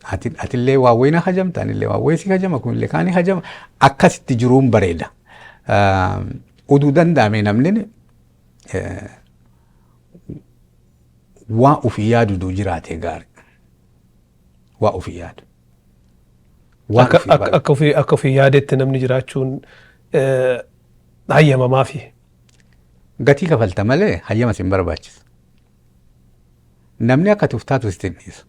Atillee waa wayina hajamta, anillee waa wayii si hajama, kunillee kaani hajama. Akkasitti jiruun bareeda. Oduu danda'ame namni waa ofii yaadu duu jiraate gaarii. Waa ofii yaadu. Waan ofii barbaadu. Akka ofii yaadetti namni jiraachuun hayyamamaafi. Gatii kafalta malee hayyama sin barbaachisa. Namni akka tuftaatu sitti hin dhiisu.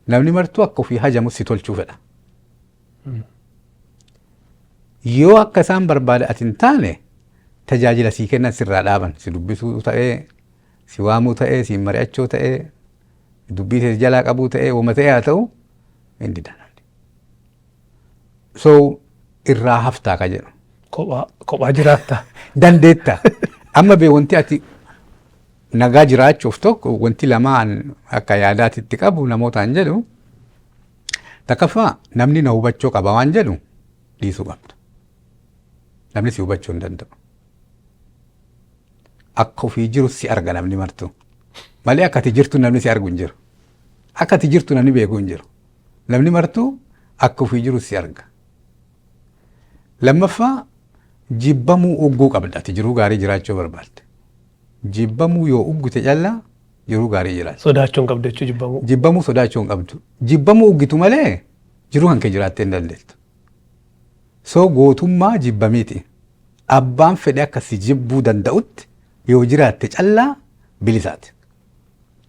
Namni martuu akka ofii hajamu si tolchuu fedha. Yoo akka isaan barbaada ati hin taane, tajaajila sii kennan sirraa dhaaban. Si dubbisuu ta'ee, si waamuu ta'ee, si mari'achuu ta'ee, dubbii si jalaa qabuu ta'ee, uuma ta'ee haa ta'u, hin didan namni. So irraa haftaa ka jedhu. Kophaa kophaa jiraatta. Dandeetta. Amma bee wanti ati nagaa jiraachuuf tokko, wanti lamaan akka yaadaatitti qabu namootaan jedhu, takkaffaa, namni na hubachuu qaba waan jedhu dhiisuu qabda. Namni si hubachuu hin danda'u. Akka ofii jiru si arga namni martuu. Malee akka ati jirtu namni si argu hin jiru. Akka ati jirtu namni beeku hin jiru. Namni martuu akka ofii jiru si arga. Lammaffaa, jibbamuu ugguu qabda, ati jiruu gaarii jiraachuu barbaadde. Jibbamuu yoo uggite callaa jiruu gaarii jiraata. Sodaachuu hin qabdu jechuu jibbamuu. Jibbamuu sodaachuu hin qabdu. Jibbamuu uggitu malee jiruu kan kee jiraattee hin dandeettu. So gootummaa jibbamiiti. Abbaan fedhe akka si jibbuu danda'utti yoo jiraatte callaa bilisaati.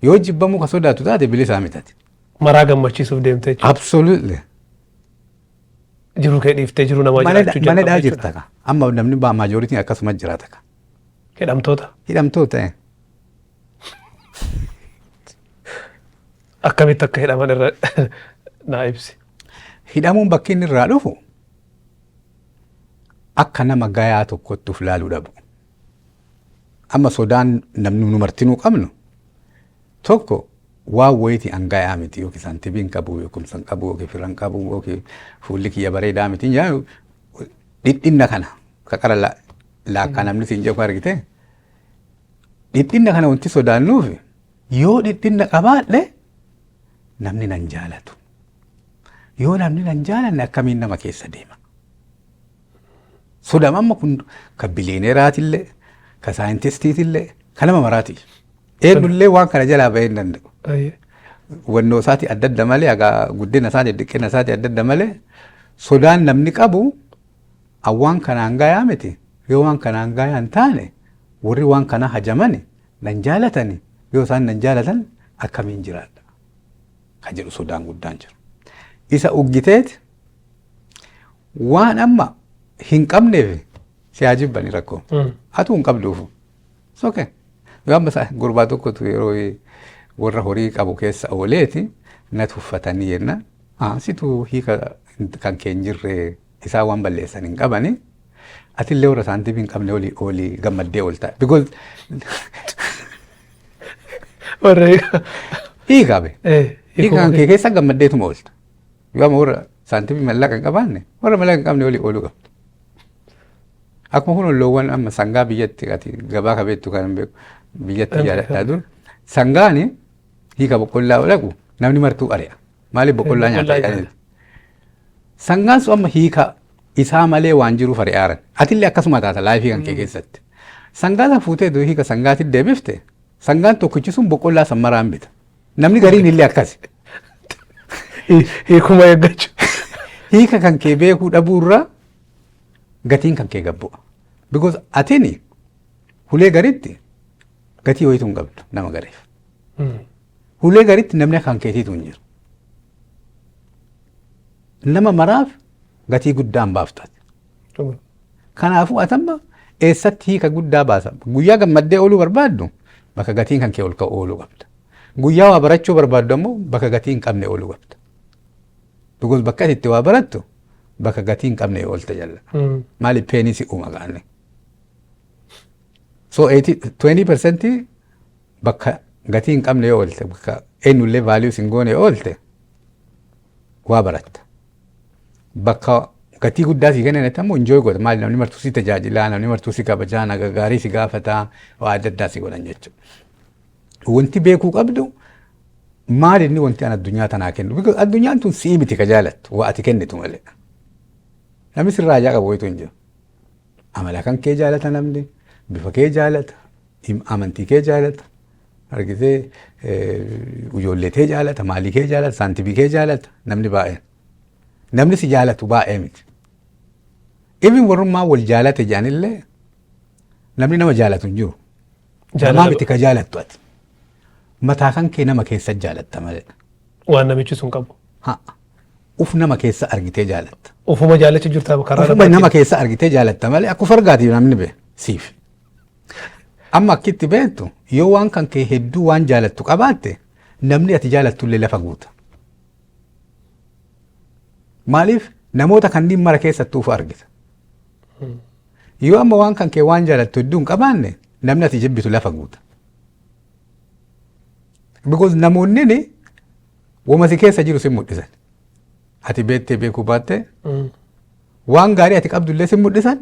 Yoo jibbamuu ka sodaattu taate, bilisaa mitati. Maraa gammachiisuuf deemte jechuudha. Absolutely. Jiruu kee dhiiftee jiruu namaa jiraachuu Mana jalqabde jirta jechuudha. ka. Amma namni majorityn akkasuma jiraata ka. Hidhamtoota. Hidhamtoota. Akkamitti akka hidhaman irra naa ibsi. Hidhamuun bakki inni irraa dhufu akka nama gayaa tokkotti uf laaluu dhabu. Amma sodaan namni nu martinuu qabnu tokko, waan wayiiti an gayaa miti, yookiin saantibii hin qabu, yookiin san qabu, yookiin fira hin qabu, yookiin fuulli kiyya bareedaa miti. Dhidhinna kana ka qara laakkaa namni siin jedhu argite. Dhidhinna kana wanti sodaannuuf, yoo dhidhinna qabaadhe namni nan jaalatu. Yoo namni nan jaalanne, akkamiin nama keessa deema? Sodaan amma kun ka billionaireaatillee, ka scientistiitillee, ka nama maraati. Eenyullee waan kana jalaa bahee hin danda'u. Wannoo isaati adda adda malee, hagaa guddina isaati xiqqina isaati adda adda malee, sodaan namni qabu waan kanaan gayaa miti. Yoo waan kanaan gayaa hin taane, warri waan kana hajamani nan jaalatani, yoo isaan nan jaalatan akkamiin jiraadha ka jedhu sodaan guddaan jiru. Isa uggiteet waan amma hin qabneef si haa jibbani rakkoo. Atuu hin qabduufu. Okay. Yoo amma gurbaa tokkotu yeroo warra horii qabu keessa ooleeti na tuffatanii jennaan. Situ hiika kan kee hin jirre, isaa waan balleessan hin qabani. Atillee warra saantiimii hin qabne olii olii gammaddee oolta. Because Warra hiika be. Hiika kan kee keessa gammaddeetuma oolta. Yoo amma warra saantiimii mallaqa hin qabaanne, warra mallaqa hin qabne olii ooluu qabda. Akkuma kun loowwan amma sangaa biyyatti ati gabaa kabeettu kan beeku biyyatti jaaladhaa dur. Sangaani hiika boqqollaa dhaqu namni martuu ari'a. Maaliif? Boqqollaa nyaata jedhanii. Sangaan sun amma hiika isaa malee waan jiruuf ari'aaran. Atillee akkasuma taata life kan kee keessatti. Sangaa san fuutee hiika sangaatti deebifte, sangaan tokkichi sun boqqollaa san maraan bita. Namni gariin illee akkasi. Hiikuma eeggachuu. Hiika kan kee beekuu dhabuurraa gatiin kan kee gabbu'a. Because atini hulee garitti gatii wayitu hin qabdu nama gareef. Hulee garitti namni kan keetiitu hin jiru. Nama maraaf gatii guddaa hin baaftu. Kanaafuu atamma eessatti hiika guddaa baasa? Guyyaa gammaddee ooluu barbaaddu, bakka gatiin kan kee ol ka'u ooluu qabda. Guyyaa waa barachuu barbaaddu ammoo bakka gatii hin qabne ooluu qabda. Because bakka ati itti waa barattu bakka gatii hin qabne oolte jalla. Maaliif? Painii si uuma gaanne. So 20% bakka gatii hin qabne yoo oolte, bakka eenyullee value sin goone yoo oolte, waa baratta. Bakka gatii guddaa si kennanitti ammoo enjoy goota. Maali? Namni martuu si tajaajilaa, namni martuu si kabajaa, naga gaarii si gaafataa, waa adda addaa si godhan jechuudha. Wanti beekuu qabdu Maal inni wanti an addunyaa tanaa kennu? Because addunyaan tun si'ii miti ka jaalattu, waa ati kennitu malee. Namni sirraa ajaa qabu wayitu hin jiru. Amala kan kee jaalata namni, bifa kee jaalata, amantii kee jaalata, argitee ijoollee kee jaalata, maalii kee jaalata, saantibii kee jaalata namni baay'een. Namni si jaalatu baay'ee miti. Even warrummaa wal jaalate jedhanillee namni nama jaalatu hin jiru. Namaa miti ka jaalattu ati. Mataa kan kee nama keessa jaalatta malee. Waan namichi sun qabu. Ha. Uf nama keessa argitee jaalatta. Ufuma jaalacha jirta karaa. Ufuma nama keessa argitee jaalatta malee akka uf argaatiif namni bee siif. Amma akkitti beektu, yoo waan kan kee hedduu waan jaalattu qabaatte, namni ati jaalattu illee lafa guuta. Maaliif? Namoota kanneen mara keessattuu uf argita. Yoo amma waan kan kee waan jaalattu hedduu hin qabaanne, namni ati jibbitu lafa guuta. Because namoonni wama si keessa jiru si mul'isan. Ati beektee beekuu baatte, waan gaarii ati qabdullee si mul'isan,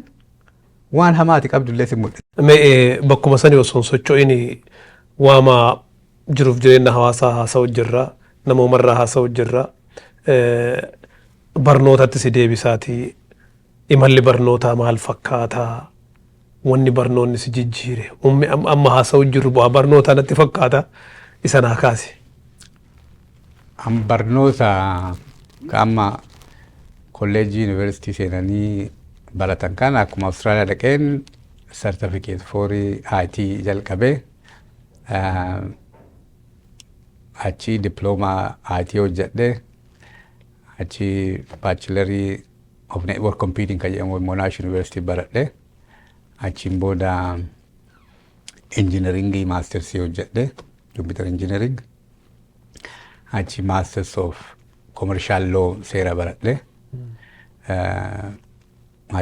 waan hamaa ati qabdullee si mul'isan. Mee bakkuma sani osoo hin socho'in, waama jiruuf jireenya hawaasaa haasa'u jirra, namoomarraa haasa'u jirra. Barnootatti si deebisaati. Imalli barnootaa maal fakkaataa? Wanni barnoonni si jijjiire? Ummi amma haasa'u jirru bu'aa barnootaa natti fakkaata. Isa naa kaasi. An barnoota ka amma kolleejjii yuunivarsiitii seenanii baratan kana akkuma Awustiraaliyaa dhaqeen certificate fourii IT jalqabee, achi diploomaa IT hojjedhe, achi bachelorii of network computing kan jedhamu Monash University baradhe, achiin booda engineeringii mastersii hojjedhe, computer engineering, achi masters of commercial law seera baradhe,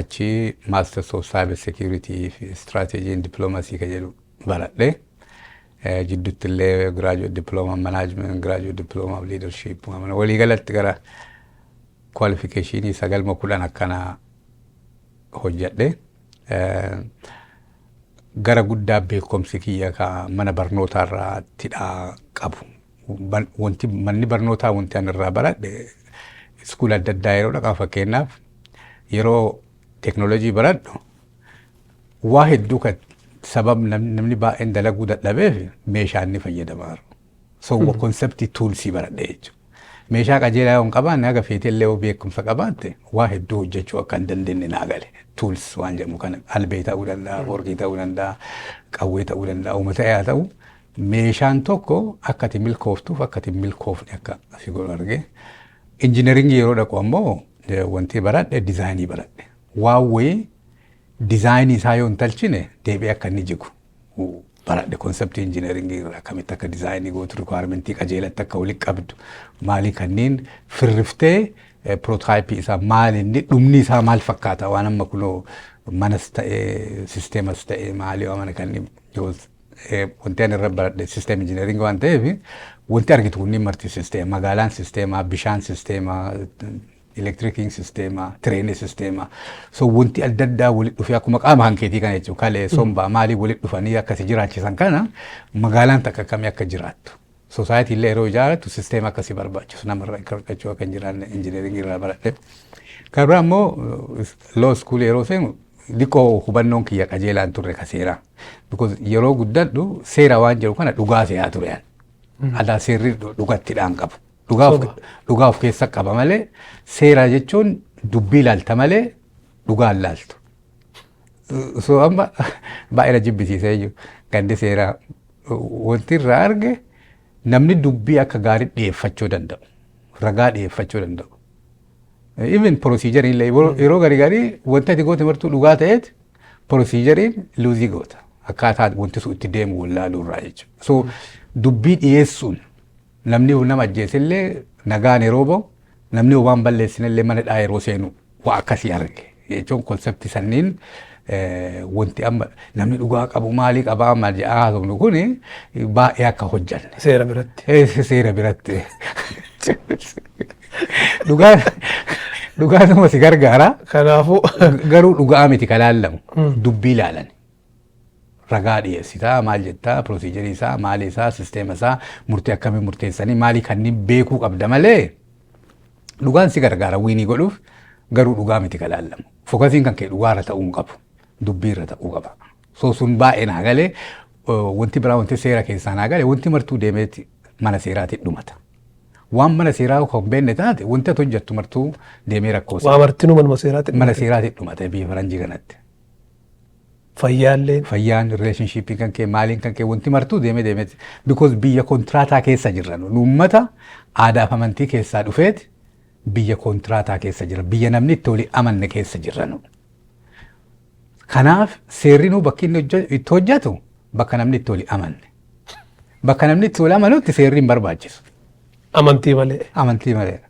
achi masters of cyber security fi strategy and diplomacy kan jedhu baradhe. Jidduutti illee graduate diploma management, graduate diploma of leadership, waliigalatti gara qualificationii sagalma 10 akkana hojjedhe. Gara guddaa beekumsi kiyya ka mana barnootaa irraa qabu. Wanti manni barnootaa, wanti ani irraa baradhe, school adda addaa yeroo dhaqaa, fakkeenyaaf yeroo teeknooloojii baradhu, waa hedduu kan sabab namni baay'een dalaguu dadhabeef meeshaa inni fayyadamaa jiru. So conceptii toolsii baradhe jechuudha. Meeshaa qajeelaa yoo hin qabaanne, haga feetee illee yoo beekumsa qabaatte, waa hedduu hojjechuu akka hin dandeenye naa gale. Tools waan jedhamu kana albee ta'uu danda'a, forkii ta'uu danda'a, qawwee ta'uu danda'a, uummata haa ta'u, meeshaan tokko akka ati milkooftuuf akka ati milkoofne akka si godhu arge. Engineeringii yeroo dhaqu ammoo wanti baradhe designii baradhe. Waan wayii designii isaa yoo hin talchine deebi'ee akka inni jigu baradhe. Conceptii engineeringii irraa akkamitti akka designii gootu, requirementii qajeelatti akka walitti qabdu, maalii kanneen firriftee, prototypeii isaa maal, inni dhumni isaa maal fakkaata, waan amma kunoo manas ta'ee systemas ta'ee maalii waan mana kanneen, wanti ani irra baradhe system engineeringii waan ta'eef, wanti argitu kunniin marti systema: magaalaan systema, bishaan systema, elektirikiin systema, trainii systema. So wanti adda addaa walitti dhufee akkuma qaama hankeetii kana jechuudha. Kalee sombaa maalii walitti dhufanii akkasi jiraachisan kana, magaalaan takka akkamii akka jiraattu. Society illee yeroo ijaarattu systema akkasii barbaachisu namarraa hirkachuu akka hin jiraanne engineeringii irraa baradhe. Kan biraa immoo law school yeroo seenu dhiqoo hubannoon kiyya qajeelaan turre ka seeraa. Because yeroo guddadhu seera waan jedhu kana dhugaa se'aa ture. Alaa seerri dhugattidhaan qabu. Dhugaa of keessa qaba malee, seera jechuun dubbii ilaalta malee dhugaa hin laaltu. So amma baay'ee na jibbisiisee jiru. Gandi seeraa wanti irraa arge, namni dubbii akka gaarii dhiyeeffachuu danda'u. Ragaa dhiyeeffachuu danda'u. Even procedureiin illee yeroo garii garii wanti ati goote martuu dhugaa ta'eet procedureiin loseii goota. Akkaataa wanti sun itti deemu wallaaluu irraa jechuudha. So dubbii dhiyeessuun namni nama ajjeesellee nagaan yeroo bahu, namni waan balleessinellee mana dhaa yeroo seenu waa akkasii arge jechuun, conceptii sanniin wanti amma namni dhugaa qabu maalii qabaa maal jedhaa haasofnu kuni baay'ee akka hojjanne. Seera biratti. Seera biratti. Dhugaa dhugaatuma si gargaara. Kanaafuu Garuu dhugaa miti ka laallamu, dubbii ilaalan. Ragaa dhiyeessitaa, maal jettaa, procedure isaa, maali isaa, system isaa, murtee akkamii murteessanii, maalii kanneen beekuu qabda malee dhugaan si gargaara win godhuuf, garuu dhugaa miti kan laallamu. Focusiin kan kee dhugaarra ta'uu hin qabu. Dubbiirra ta'uu qaba. So sun baay'ee naa galee. Wanti biraa, wanti seera keessaa naa galee, wanti martuu deemeeti mana seeraatti dhumata. Waan mana seeraa kan beekne taate, wanti ati hojjettu martuu deemee rakkoo Waa martinuu manuma seeraatti. Mana seeraatti dhumata biyya faranjii kanatti. Fayyaallee. Fayyaan, relationshipii kan kee, maaliin kan kee, wanti martuu deemee deemeeti. Because biyya kontiraataa keessa jirra. Nu uummata aadaaf amantii keessaa dhufeeti biyya kontiraataa keessa jira. Biyya namni itti walii amanne keessa jirra nu. Kanaaf seerri nu bakki inni itti hojjetu bakka namni itti walii amanne. Bakka namni itti walii amanutti seerri hin barbaachisu. Amantii malee. Amantii malee.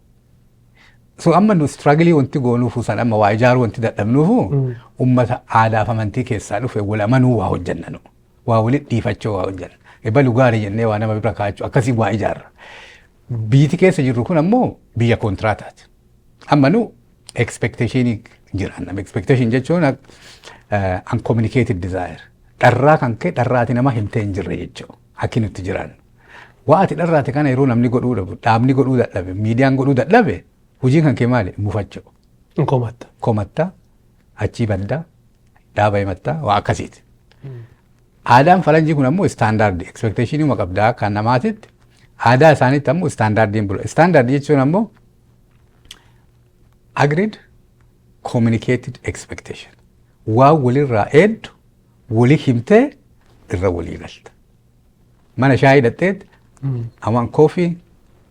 So amma nu struggle wanti goonuufu san, amma waa ijaaruu wanti dadhabnuufu, ummata aadaaf amantii keessaa dhufe wal amanuu waa hojjenna nu. Waa walitti dhiifachuu waa hojjenna. Ebalu gaarii jennee waa nama bira kaachuu akkasii waa ijaarra. Biyyi keessa jirru kun ammoo biyya kontiraataati. Amma nu expectation jira. Expectation jechuun uncommunicated desire. Dharraa kan kee, dharraati nama himtee hin jirre jechuudha. Akki nutti jiraannu. Waa ati dharraate kana yeroo namni godhuu dhabu, dhaabni godhuu dadhabe, miidiyaan godhuu dadhabe, hojiin kan kee maali? Mufachuu. Komatta. Komatta, achii baddaa, dhaaba himattaa, waa akkasiiti. Aadaan faranjii kun ammoo standard expectation uma qabdaa kan namaatitti, aadaa isaaniitti ammoo standardiin bula. Standard jechuun ammoo agreed communicated expectation. Waa walirraa eeddu walii himtee irra walii galta. Mana shaayii dhaqxeet "I want coffee,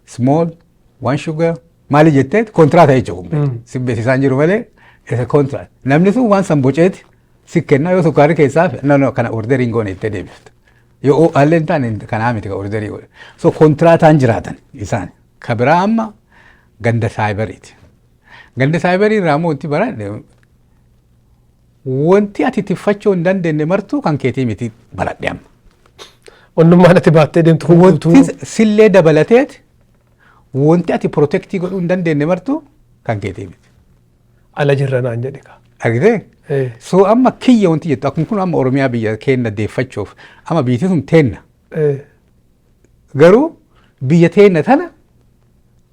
small, one sugar" maali jetteet kontiraata jechuudha. Si beeksisaan jiru malee isa contract. Namni sun waan san boceeti si kennaa, yoo sukkaarri keessaa, "No, no, kana order hin goone" jettee deebifta. Yoo haalli hin taane, kanaa miti ka order godhe. So kontiraataan jiraatan isaan. Ka biraa amma ganda cyberiiti. Ganda cyberii irraa immoo wanti baradhe, wanti ati tiffachuu hin dandeenye martuu kan keetii miti baradhe amma. Wannummaan ati baattee deemtu kun guutuu. Wanti sillee dabalateet, wanti ati protect godhuu hin dandeenye martuu kan keetii miti. Ala jirra naan jedhe kaa. Argitee? So amma kiyya wanti jettu akkuma kun amma Oromiyaa biyya keenna deeffachuuf, amma biyyi sun teenna. Garuu biyya teenna tana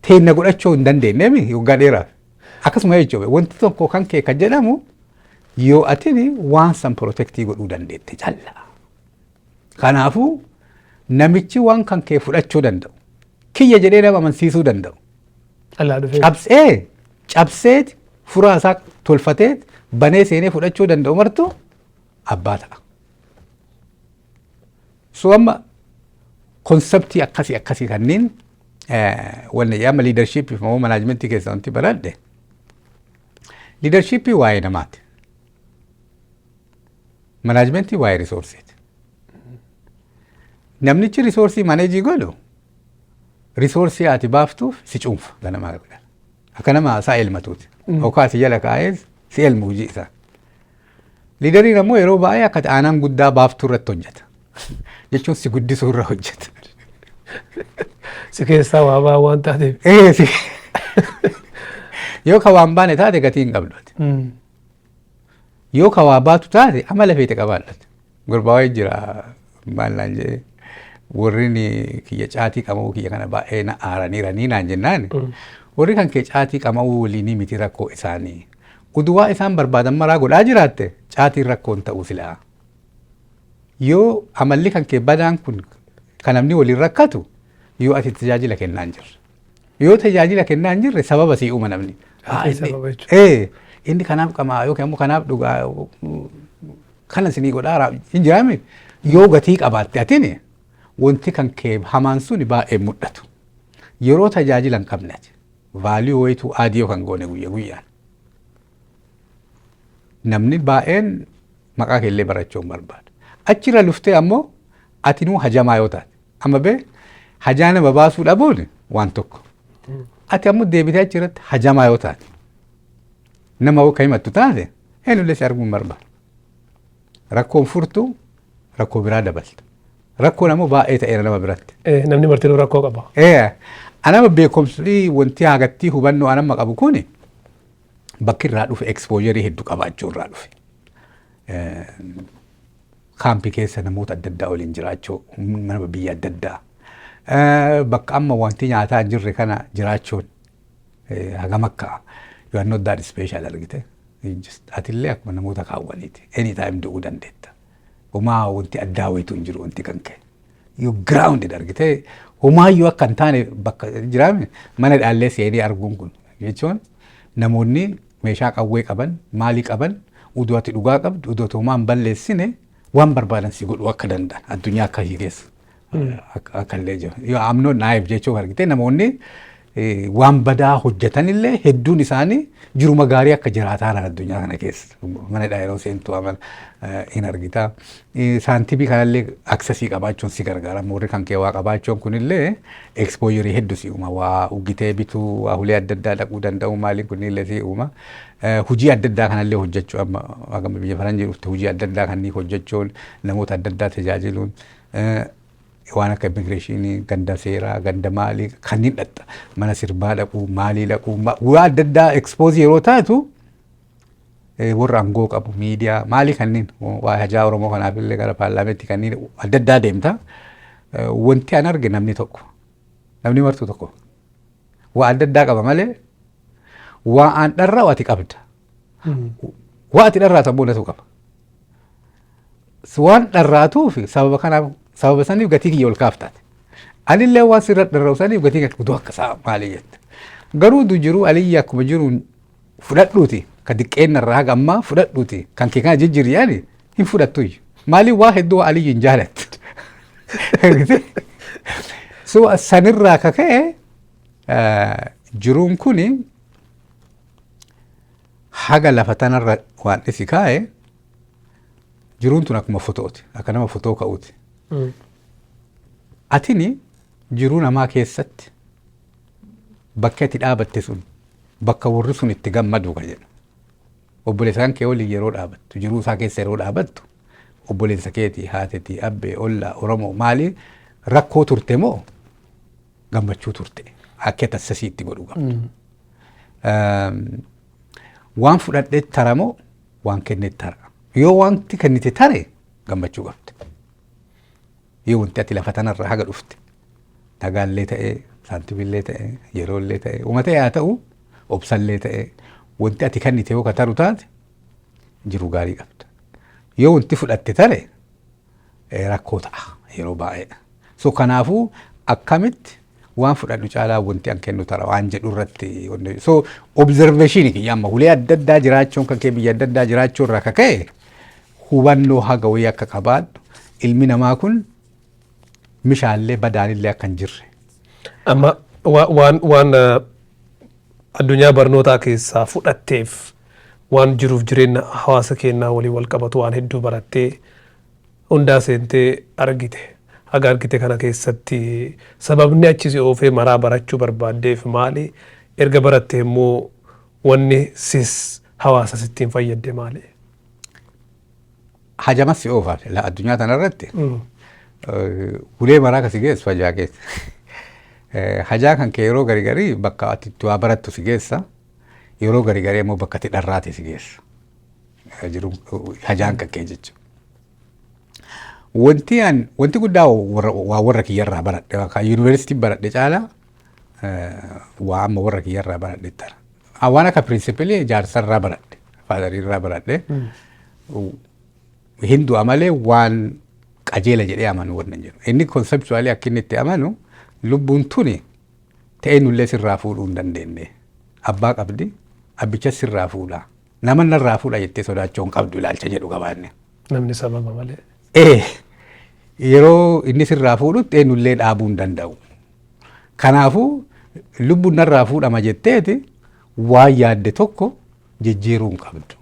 teenna godhachuu hin dandeenyeemi waggaa dheeraaf. Akkasuma jechuudha, wanti tokko kan kee kan jedhamu yoo atini waan san protect godhuu dandeette callaa. Kanaafuu namichi waan kan kee fudhachuu danda'u, kiyya jedhee nama amansiisuu danda'u. Alaa dhufee. Cabsee cabseet furaa isaa tolfatee banee seenee fudhachuu danda'u martu abbaa ta'a. So amma concept akkasii akkasii kanneen wanni amma leadership fi management keessa wanti baradhe, leadership waa'ee namaati. Management waa'ee resourceiiti. Namnichi resource manage godhu resource ati baaftuuf si cuunfa ganamaa galgala. Akka nama isaa elmatuuti. Yookaan si jala kaa'ee si elmu hojii isaa. Leaderiin ammoo yeroo baay'ee akka aanaan guddaa baaftuu irratti hojjeta. Jechuun si guddisuu irra hojjeta. Si keessaa waa ba'aa waan taateef. Ee, yoo ka waan baane taate gatii hin qabdu ati. Yoo ka waa baatu taate amala feete qabaadhate. Gurbaa wayii jira, maal naan jedhee, warri kiyya caatii qama'uu kiyya kana baay'ee na aaraniiranii naan jennaan. Warri kan kee caatii qama'uu waliinii miti rakkoo isaanii. Uduwaa isaan barbaadan maraa godhaa jiraatte, caatiin rakkoon ta'uu silaa. Yoo amalli kan kee badaan kun kan namni waliin rakkatu, yoo ati tajaajila kennaa hin jirre. Yoo tajaajila kennaa hin jirre, sababa sii uuma namni. Ati sababa jechuudha. Ee, inni kanaaf qamaa yookiin ammoo kanaaf dhugaa kana isinii godhaa hin jiraame. Yoo gatii qabaatte atini, wanti kan kee hamaan suni baay'ee mul'atu. Yeroo tajaajila hin qabne, ati value wayituu add yoo kan goone guyya guyyaan. Namni baay'een maqaa keellee barachuu hin barbaadu. Achirra luftee ammoo atinuu hajamaa yoo taate. Amma bee hajaa nama baasuu dhabuun waan tokko. Ati ammoo deebitee achirratti hajamaa yoo taate, nama akka himattu taate, eenyullee si arguu hin barbaadu. Rakkoon furtuu rakkoo biraa dabalta. Rakkoon ammoo baay'ee ta'eera nama biratti. Namni martinuu rakkoo qaba. Anama beekumsi wanti hagattii hubannoo anamma qabu kuni bakki irraa dhufe exposure hedduu qabaachuu irraa dhufe. Kaampii keessa namoota adda addaa waliin jiraachuu, nama biyya adda addaa. Bakka amma wanti nyaataa hin jirre kana jiraachuun hagam akka you are not that special argite. Atillee akkuma namoota kaawwaniiti. Anytime du'uu dandeetta. Homaa wanti addaa wayitu hin jiru wanti kan ka'e. You grounded argite. Homaayyuu akka hin taane bakka jiraame mana dhaallee seenee arguun kun jechuun namoonni meeshaa qawwee qaban, maalii qaban, uduu ati dhugaa qabdu, uduu ati homaa hin balleessine, waan barbaadan si godhuu akka danda'an addunyaa akkasii keessa akka illee jiru. Yoo amnoo naayif jechuun argite, namoonni waan badaa hojjetanillee hedduun isaanii jiruma gaarii akka jiraataa jiran addunyaa kana keessa. Mana yeroo seentu amal hin argita. Saantimii kanallee accessii qabaachuun si gargaara. Warri kan kee waa qabaachuun kunillee exposureii hedduu si uuma. Waa uggitee bituu, waa hulee adda addaa dhaquu danda'u, maaliin kunillee si uuma. Hojii adda addaa kanallee hojjechuu, amma hagama biyya faranjii dhufte, hojii adda addaa kanneen hojjechuun, namoota adda addaa tajaajiluun, waan akka immigrationii, ganda seeraa, ganda maalii kanneen dhatta, mana sirbaa dhaquu, maalii dhaquu, waa adda addaa expose yeroo taatu, warra aangoo qabu, miidiyaa maalii kanneen, waa hajaa Oromoo kanaaf illee gara paarlaamentii kanneen adda addaa deemta. Wanti an arge, namni tokko, namni martuu tokko waa adda addaa qaba malee, waa an dharraa ati qabda. Waa ati dharraatu ammoo natu qaba. Waan dharraatuuf sababa kanaaf, sababa saniif gatii kiyya ol kaaftaate. Anillee waan sirra dharra'u saniif gatii kiyya utuu akka isaa maalii jette. Garuu du jiru aliyyi akkuma jiru fudhadhuuti, ka diqqeenna irraa haga ammaa fudhadhuuti, kan kee kana jijjiiri yaani hin fudhattu. Maaliif? Waa hedduu aliyyi hin jaalattu. So sanirraa ka ka'e jiruun kuni haga lafa tanarra waan dhisi kaa'e, jiruun tun akkuma fotooti, akka nama fotoo ka'uuti. Atini jiruu namaa keessatti bakka itti dhaabatte sun bakka warri sun itti gammadu ka jedhu. Obboleessa kee waliin yeroo dhaabattu, jiruu isaa keessa yeroo dhaabattu, obboleessa keetii, haatetii, abbee, ollaa, Oromoo maali, rakkoo turte moo gammachuu turte akka tassasii itti godhuu qabdu. Waan fudhadhee tara moo waan kennee tara? Yoo wanti kennite tare, gammachuu qabdi. Yoo wanti ati lafa tanarra haga dhufte dhagaallee ta'ee, saantimillee ta'ee, yeroollee ta'ee, uuma ta'e haa ta'u, obsallee ta'ee, wanti ati kennite yoo ka taru taate, jiru gaarii qabda. Yoo wanti fudhatte tare, rakkoo ta'a yeroo baay'ee. So kanaafuu akkamitti waan fudhadhu caalaa wanti an kennu tara waan jedhu irratti. So observation kiyya amma hulee adda addaa jiraachuun kan kee, biyya adda addaa jiraachuu irraa ka ka'e, hubannoo haga wayii akka qabaadhu, ilmi namaa kun mishaallee badaanillee akka hin jirre. Amma waan addunyaa barnootaa keessaa fudhatteef, waan jiruuf jireenya hawaasa keenyaa waliin wal qabatu waan hedduu barattee, hundaa seentee argite. Haga argite kana keessatti sababni achi si oofee maraa barachuu barbaaddeef maali? Erga baratte immoo wanni sis hawaasa sittiin fayyadde maali? Hajamas si oofa addunyaa tanarratti ulee maraa kasi geessu hajaa keessa. Hajaa kan kee yeroo garii garii bakka ati itti waa barattu si geessa. Yeroo garii garii immoo bakka itti dharraate si geessa. Jiru hajaan kan kee jechuudha. Wanti an wanti guddaa waa warra kiyyarraa baradhe, kan yuunivarsiitii baradhe caalaa, waa amma warra kiyyarraa baradhe tara. Waan akka principleii jaarsarraa baradhe, fatheriirraa baradhe. Hindu amalee waan qajeela jedhee amanu wannan jedhu. Inni conceptually akka inni itti amanu, lubbuun tuni ta'ee nullee sirraa fuudhuu hin dandeenye. Abbaa qabdi, abbicha sirraa fuudha. Nama narraa fuudha jettee sodaachuu hin qabdu ilaalcha jedhu qabaanne. Namni sababa malee. Ee, yeroo inni sirraa fuudhutti eenyullee dhaabuu hin danda'u. Kanaafuu lubbuun narraa fuudhama jetteeti waan yaadde tokko jijjiiruu hin qabdu.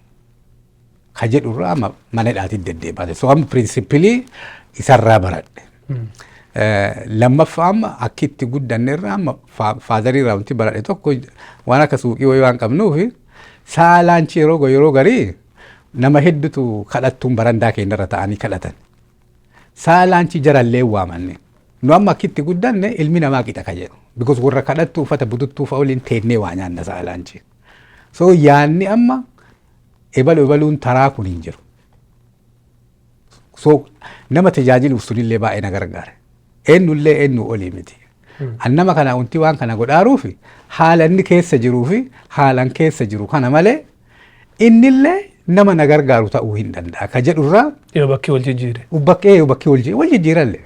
Ka jedhurraa amma mana hidhaatiin deddeebaate. So amma principleii isarraa baradhe. Lammaffaa, amma akki itti guddanne irraa, amma fatherii irraa wanti baradhe tokko, waan akka suuqii wayii waan qabnuufi sa'a lunchii yeroo garii nama hedduutu kadhattuun barandaa keenyarra ta'anii kadhatan. Sa'a lunchii jarallee waamanne. Nu amma akkitti guddanne ilmi namaa qixa ka jedhu. Because warra kadhattuu uffata bututtuu fa'a waliin teennee waa nyaanna sa'a lunchii. So yaanni amma ebalu ebaluun taraa kun hin jiru. So nama tajaajiluuf sunillee baay'ee na gargaara. Eenyullee eenyu olii miti. An nama kana wanti waan kana godhaaruuf haala inni keessa jiruu fi haalan keessa jiru kana malee innillee nama na gargaaru ta'uu hin danda'a. Ka jedhurraa. Yoo bakki wal jijjiire. Bakkee wal jijjiiralle.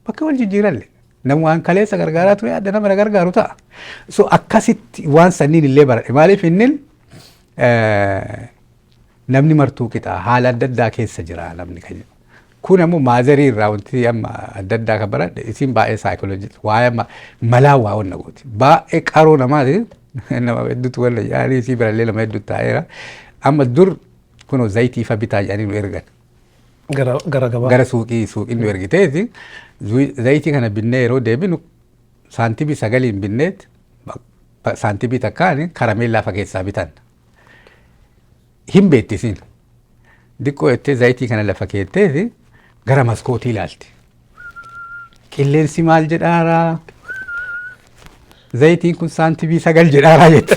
Bakki wal jijjiiralle. Nama waan kaleessa gargaaraa ture adda nama na gargaaru ta'a. So akkasitti waan sanniin illee baradhe. Maaliif inni namni martuu qixa haala adda addaa keessa jira namni kan jedhu. Kun ammoo mother irraa wanti amma adda addaa kan baradhe, isin baay'ee saayikooloojii waa'ee malaa waa wanna gooti. Baay'ee qaroo namaati, nama hedduutu walla yaanii isii birallee nama hedduutu taa'eera. Amma dur kunoo zayitii fa bitaa jedhanii nu ergan. Gara gabaa. Gara suuqii nu ergiteeti, zayitii kana binnee yeroo deebinu saantibii 9n binneet saantibii takkaan karameellaa fa keessaa bitan. Hin beettisiin. Diqqoo jettee zayitii kana lafa keetteeti gara maskootii ilaalti. "Qilleensi maal jedhaaraa? Zayitiin kun saantibii 9 jedhaaraa?" jette.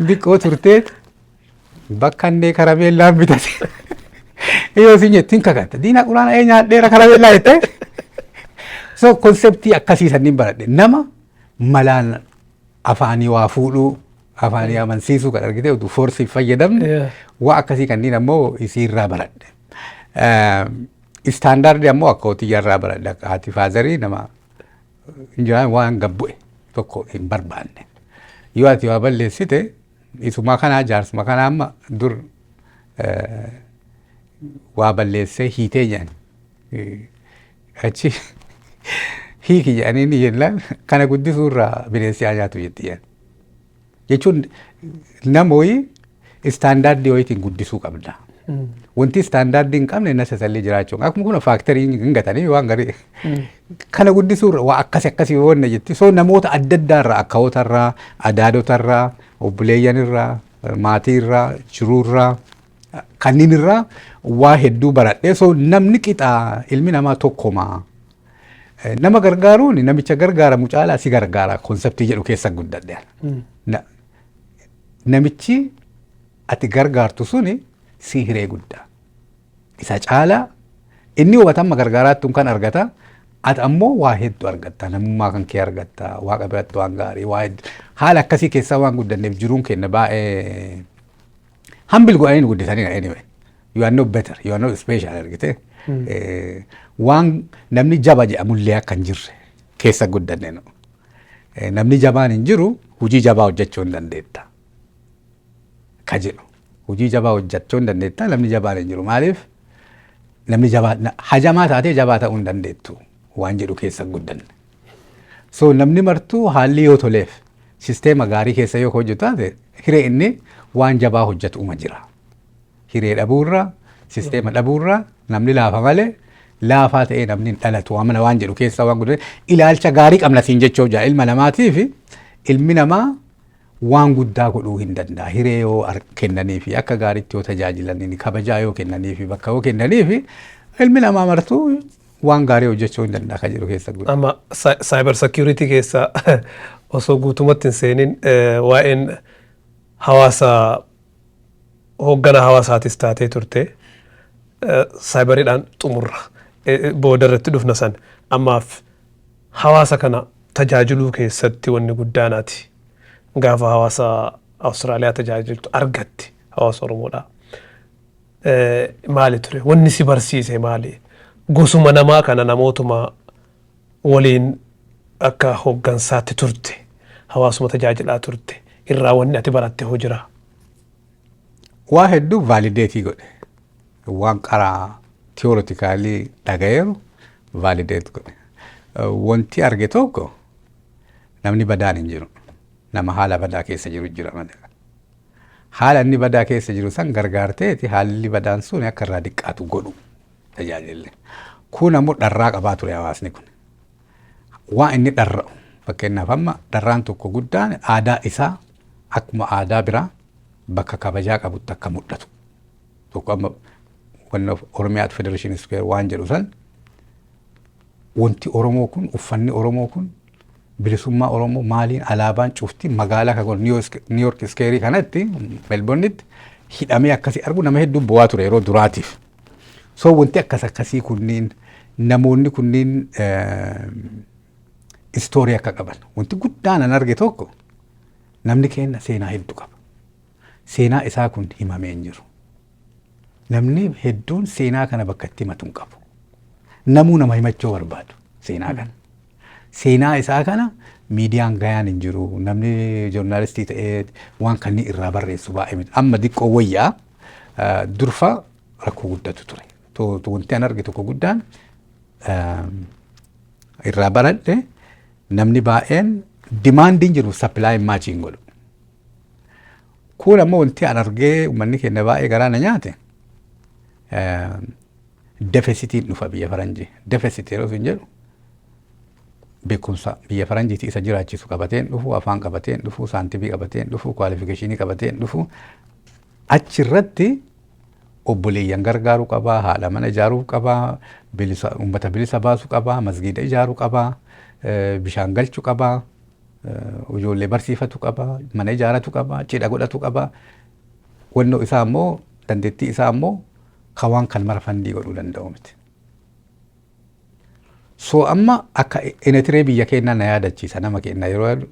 Diqqoo turteet bakka innee karameellaan bitate. Yoo isin jettiin kakatta. "Diina quraana ee nyaadheera karameellaa" jettee. So concept akkasii sanniin baradhe. Nama malaan afaanii waa fuudhuu, afaanii amansiisuu kan argite utuu force fayyadamne, waa akkasii kanneen ammoo isiirraa baradhe. Standard ammoo akka hotiyyarraa baradhe. Akka haati father nama waan gabbu'e tokko hin barbaanne. Yoo ati waa balleessite, isumaa kanaa jaarsuma kanaa amma dur waa balleessee hiitee jedhan, achi hiiki jedhanii ni jennaan, "Kana guddisuurraa bineensi haa nyaatu" jetti jedhan. Jechuun nama wayii standard wayiitiin guddisuu qabda. Wanti standard hin qabne necessarily jiraachuu. Akkuma kun factory hin gatanii waan garii. Kana guddisuurra waa akkasi akkasii wanna jetti. So namoota adda addaarraa, akkaawotarraa, adaadotarraa, obboleeyyanirraa, maatiirraa, jiruurraa, kanneen irraa waa hedduu baradhee. So namni qixaa, ilmi namaa tokkoma. Nama gargaaruun namicha gargaaramu caalaa si gargaara concept jedhu keessa guddadhe. Namichi ati gargaartu suni si hiree guddaa. Isa caalaa inni hubatamma gargaaraattuun kan argata. Ati ammoo waa hedduu argatta. Namummaa kan kee argatta. Waaqa biratti waan gaarii. Waa hedduu. Haala akkasii keessaa waan guddanneef jiruun keenya baay'ee humble godhanii nu guddisanii anyway. You are not better. You are not special, argite. Waan namni jaba jedhamullee akka hin jirre keessa guddanne nu. Namni jabaan hin jiru, hojii jabaa hojjechuu hin dandeetta. Ka jedhu. Hojii jabaa hojjechuu hin dandeetta, namni jabaan hin jiru. Maaliif? Namni jabaa hajamaa taatee jabaa ta'uu hin dandeettu waan jedhu keessa guddanne. So namni martuu haalli yoo toleef, sisteema gaarii keessa yoo hojjetu taate, hiree inni waan jabaa hojjetu uma jira. Hiree dhabuurraa, sisteema dhabuurraa namni laafa malee laafaa ta'ee namni hin dhalatu amana waan jedhu keessa waan guddate, ilaalcha gaarii qabna siin jechuuf jaa. Ilma namaatii fi ilmi namaa waan guddaa godhuu hin danda'a. Hiree yoo kennanii fi akka gaariitti yoo tajaajilanii, kabajaa yoo kennanii fi bakka yoo kennanii fi, ilmi namaa martuu waan gaarii hojjechuu hin danda'a kan jedhu keessa guddaa. Amma cyber security keessa osoo guutumatti hin seenin, waa'een hawaasa, hooggana hawaasaatis taatee turte, cyberiidhaan xumurra, booda irratti dhufna san. Ammaaf hawaasa kana tajaajiluu keessatti wanni guddaanaati gaafa hawaasa Awustiraaliyaa tajaajiltu argatti hawaasa Oromoodha. Maali ture wanni si barsiise? Maali gosuma namaa kana namootuma waliin akka hooggansaatti turte, hawaasuma tajaajilaa turte irraa wanni ati baratte hoo jira? Waa hedduu validate godhe. Waan qaraa theoretically dhagayeeru validate godhe. Wanti arge tokko, namni badaan hin jiru. Nama haala badaa keessa jiru jira malee. Haala inni badaa keessa jiru san gargaarteeti haalli badaan sun akka irraa diqqaatu godhu tajaajille. Kun ammoo dharraa qabaa ture hawaasni kun. Waan inni dharra'u, fakkeenyaaf amma dharraan tokko guddaan aadaa isaa akkuma aadaa biraa bakka kabajaa qabutti akka mul'atu. Tokko amma wanna Oromiyaa Federation Square waan jedhu san, wanti Oromoo kun, uffanni Oromoo kun, bilisummaa Oromoo maaliin, alaabaan cufti magaalaa kan New York Square kanatti, Melbournetti Hidhamee akkasii argu nama hedduu bu'aa ture yeroo duraatiif. So wanti akkas akkasii kunniin, namoonni kunniin story akka qaban, wanti guddaan an arge tokko, namni keenya seenaa hedduu qaba. Seenaa isaa kun himamee hin jiru. Namni hedduun seenaa kana bakka itti himatu hin qabu. Namuu nama himachuu barbaadu seenaa kana. Seenaa isaa kana miidiyaan gayaan hin jiru. Namni journalist ta'ee waan kanneen irraa barreessu baay'ee miti. Amma diqqoo wayyaa, durfa rakkoo guddatu ture. Wanti an arge tokko guddaan irraa baradhe, namni baay'een demandiin jiru supply match godhu. Kun ammoo wanti an argee uummanni keenya baay'ee garaa na nyaate, deficitiin dhufa biyya faranjii. Deficit yeroo sun jedhu, beekumsa biyya faranjiitii isa jiraachisu qabateen dhufu, afaan qabateen dhufu, saantibii qabateen dhufu, qualification qabateen dhufu, achirratti obboleeyyan gargaaruu qabaa, haadha mana ijaaruu qabaa, bilisa uummata bilisa baasuu qabaa, masgiida ijaaruu qabaa, bishaan galchuu qabaa, ijoollee barsiifatu qabaa, mana ijaaratu qabaa, cidha godhatu qabaa. Wannoo isaa immoo, dandeettii isaa immoo ka waan kan mara fund godhuu danda'u miti. So amma akka enetiree biyya keenyaa na yaadachiisa. Nama keenya yeroo yaadu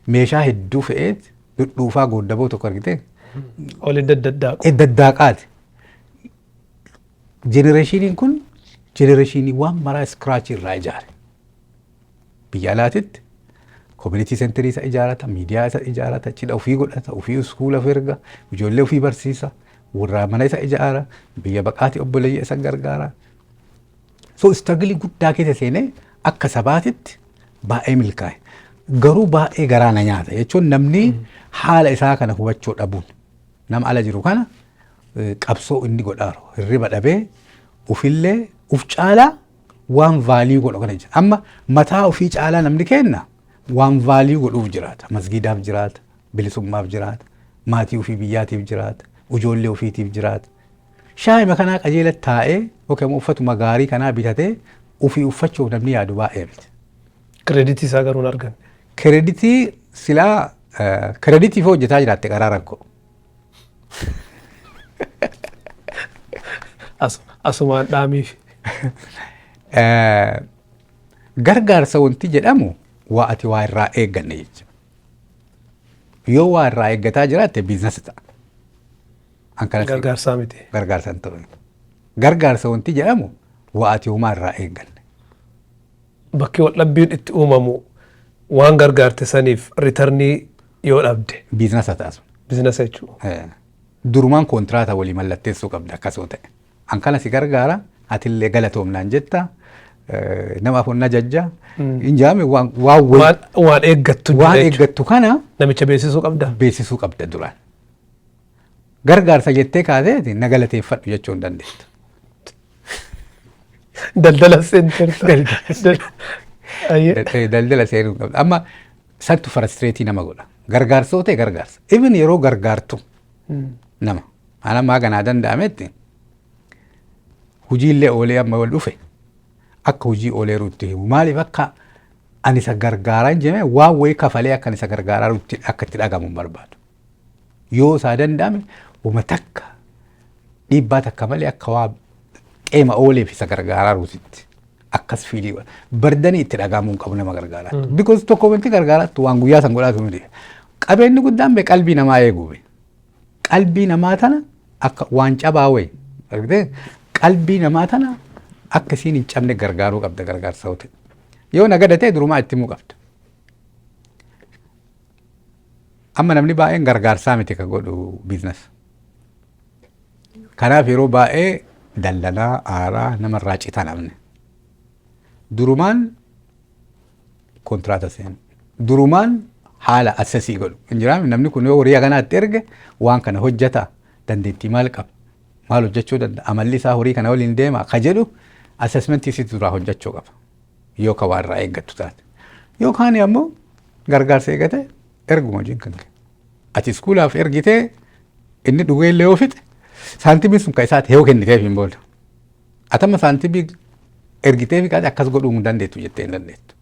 meeshaa hedduu fe'eet dhudhuufaa gooddaboo tokko argite. Oli daddaaqu. Daddaaqaati. Generationiin kun generation waan maraa scratch irraa ijaare. Biyya alaatitti community center isa ijaarata, miidiyaa isa ijaarata, cidha ofii godhata, ofii school erga, ijoollee ofii barsiisa, warraa mana isa ijaara, biyya baqaati obboleeyya isa gargaara. So struggle guddaa keessa seenee akka sabaatitti baay'ee milkaa'e. Garuu baay'ee garaa na nyaata jechuun, namni haala isaa kana hubachuu dhabuun, nama ala jiru kana qabsoo inni godhaaru hirriba dhabee ufillee uf caalaa waan value godhu kana jira. Amma mataa ofii caalaa namni kenna waan value godhuuf jiraata. Masgiidaaf jiraata, bilisummaaf jiraata, maatii ofii biyyaatiif jiraata, ijoollee ofiitiif jiraata. Shaayima kanaa qajeela taa'ee yookiin uffatuma gaarii kanaa bitatee ofii uffachuuf namni yaadu baay'ee miti. Credit isaa garuu hin arganne. Credit silaa creditiif hojjetaa jiraatte karaa rakkoo. Asumaan dhaamiif. Gargaarsa wanti jedhamu waa ati waa irraa eegganne jecha. Yoo waa irraa eeggataa jiraatte business ta'a. Gargaarsaa miti. Gargaarsa hin ta'u. Gargaarsa wanti jedhamu waa ati homaa irraa eegganne. Bakki wal dhabbiin itti uumamu waan gargaarte saniif return yoo dhabde. Business ta'a sun. Business jechuudha. Durumaan kontiraata walii mallatteessuu qabda akkasoo ta'e. An kana si gargaara, atillee galatoomnaan jetta, nama afon na jajja. Hin jaame waan waan Waan eeggattu waan eeggattu kana namicha beeksisuu qabda. Beeksisuu qabda duraan. Gargaarsa jettee kaateeti na galateeffadhu jechuu hin dandeettu. Daldala seenterta. Daldala seenuu hin qabdu. Amma santu frustrate nama godha. Gargaarsoo ta'e gargaarsa. Even yeroo gargaartu nama. Ana ammaa kanaa danda'ametti hojiillee oolee amma wal dhufe akka hojii ooleerutti himu. Maaliif akka ani isa gargaaraa hin jenne, waan wayii kafalee akka ani isa gargaaraa akka itti dhagamu hin barbaadu. Yoo isaa danda'ame uma takka dhiibbaa takka malee akka waa qeema ooleef isa gargaaraa ruutitti. Akkas feel bardanii itti dhagahamuu hin qabu nama gargaaraatti. Because tokko wanti gargaaraatti waan guyyaa san godhaatu miti. Qabeenyi guddaan be qalbii namaa eeguu be. Qalbii namaa tana akka waan cabaa wayi. Argitee, qalbii namaa tana akka isiin hin cabne gargaaruu qabda gargaarsa yoo ta'e. Yoo nagada ta'e durumaa itti himuu qabda. Amma namni baay'een gargaarsaa miti ka godhu, business. Kanaaf yeroo baay'ee daldalaa aaraa namarraa cita namni. Durumaan kontiraata seenu. Durumaan haala assess godhu. Hin jiraame, namni kun yoo horii kanaatti erge waan kana hojjeta, dandeettii maal qaba, maal hojjechuu danda'a, amalli isaa horii kana waliin deema ka jedhu assessment sitti duraa hojjechuu qaba. Yoo ka waa irraa eeggattu taate. Yookaan ammoo gargaarsa eegate erguma hojiin kan kee. Ati schoolaaf ergitee inni dhugee illee yoo fixe saantimiin sun ka isaati yoo kenniteef hin booda. Atama saantimii ergitee fi akkas godhuu hin dandeettu jettee hin dandeettu.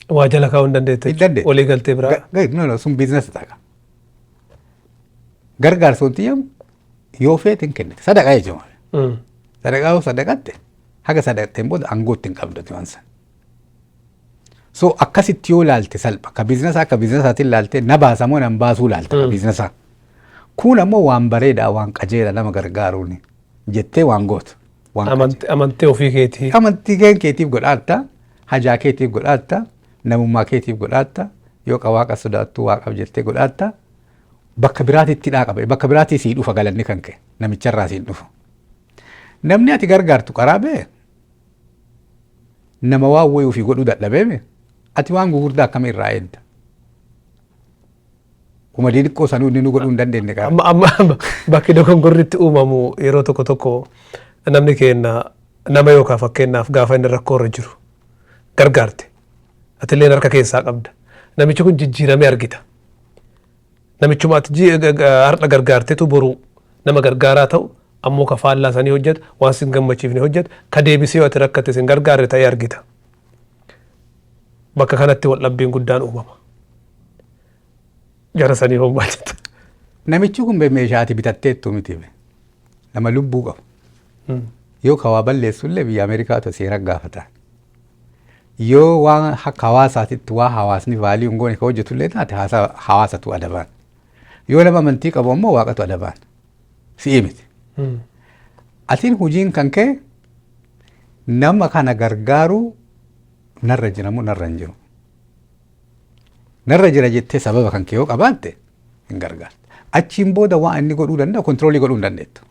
Waa jala kaa'uu hin dandeettu. Hin dandeettu. Walii galtee biraa. No, no, sun business ta'a. Gargaarsa wanti jedhamu Yoo feete hin kennite. Sadaqaa jechuudha. Sadaqaa yoo sadaqatte, haga sadaqatteen booda aangoo itti hin qabdu waan sana. So akkasitti yoo laalte salpha. Ka businessaa akka businessaatiin laalte, na baasa moo nan baasuu laalta ka businessaa. Kun ammoo waan bareedaa, waan qajeela, nama gargaaruuni jettee waan gootu. Waan Amantee ofii keetii. Amantii keetiif godhaatta, hajaa keetiif godhaatta, namummaa keetiif godhaatta, yoo ka Waaqa sodaattu Waaqaaf jettee godhaatta, bakka biraatitti hidhaa qaba. Bakka biraatii sii dhufa galanni kan ka'e, namicharraa siin dhufu. Namni ati gargaartu karaa bee nama waan wayii ofii godhuu dadhabeeme, ati waan gugurdaa akkamii irraa eegda? Kuma xixiqqoo sanuu inni nu godhuu hin dandeenye qara. Amma bakki dogongorri itti uumamu, yeroo tokko tokko namni keenya nama yookaan fakkeenyaaf gaafa inni rakkoo irra jiru gargaarte, atillee harka keessaa qabda. Namichi kun jijjiiramee argita. Namichuma ati har'a gargaartetu boru nama gargaaraa ta'u, ammoo ka faallaa sanii hojjetu, waan sin gammachiifne hojjetu, ka deebisee yoo ati rakkate sin gargaarre ta'ee argita. Bakka kanatti wal dhabbiin guddaan uumama. Jara sanii hoo maal jetta? Namichi kun meeshaa ati bitatteettu miti. Nama lubbuu qabu. Yoo ka waa balleessullee biyya Ameerikaatu seera gaafata. Yoo waan akka hawaasaatitti waa hawaasni value hin goone ka hojjetullee taate, hawaasatu adabaan. Yoo nama amantii qabu ammoo Waaqatu adabaan. Si'ii miti. Atiin hojiin kan kee nama kana gargaaruu narra jira moo narra hin jiru? Narra jira jettee sababa kan kee yoo qabaatte hin gargaarta. Achiin booda waan inni godhuu danda'u control godhuu hin dandeettu.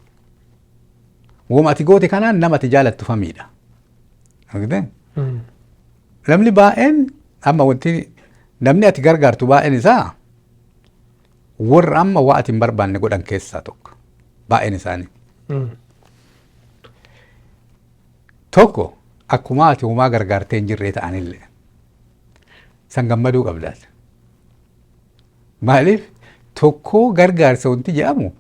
Woma ati goote kanaan nama ati jaalattu famiidha. Argitee? Namni baay'een amma wanti namni ati gargaartu baay'een isaa warra amma waa ati hin barbaanne godhan keessaa tokko. Baay'een isaanii. Tokko akkuma ati homaa gargaartee hin jirree ta'anillee san gammaduu qabdaati. Maaliif tokko gargaarsa wanti jedhamu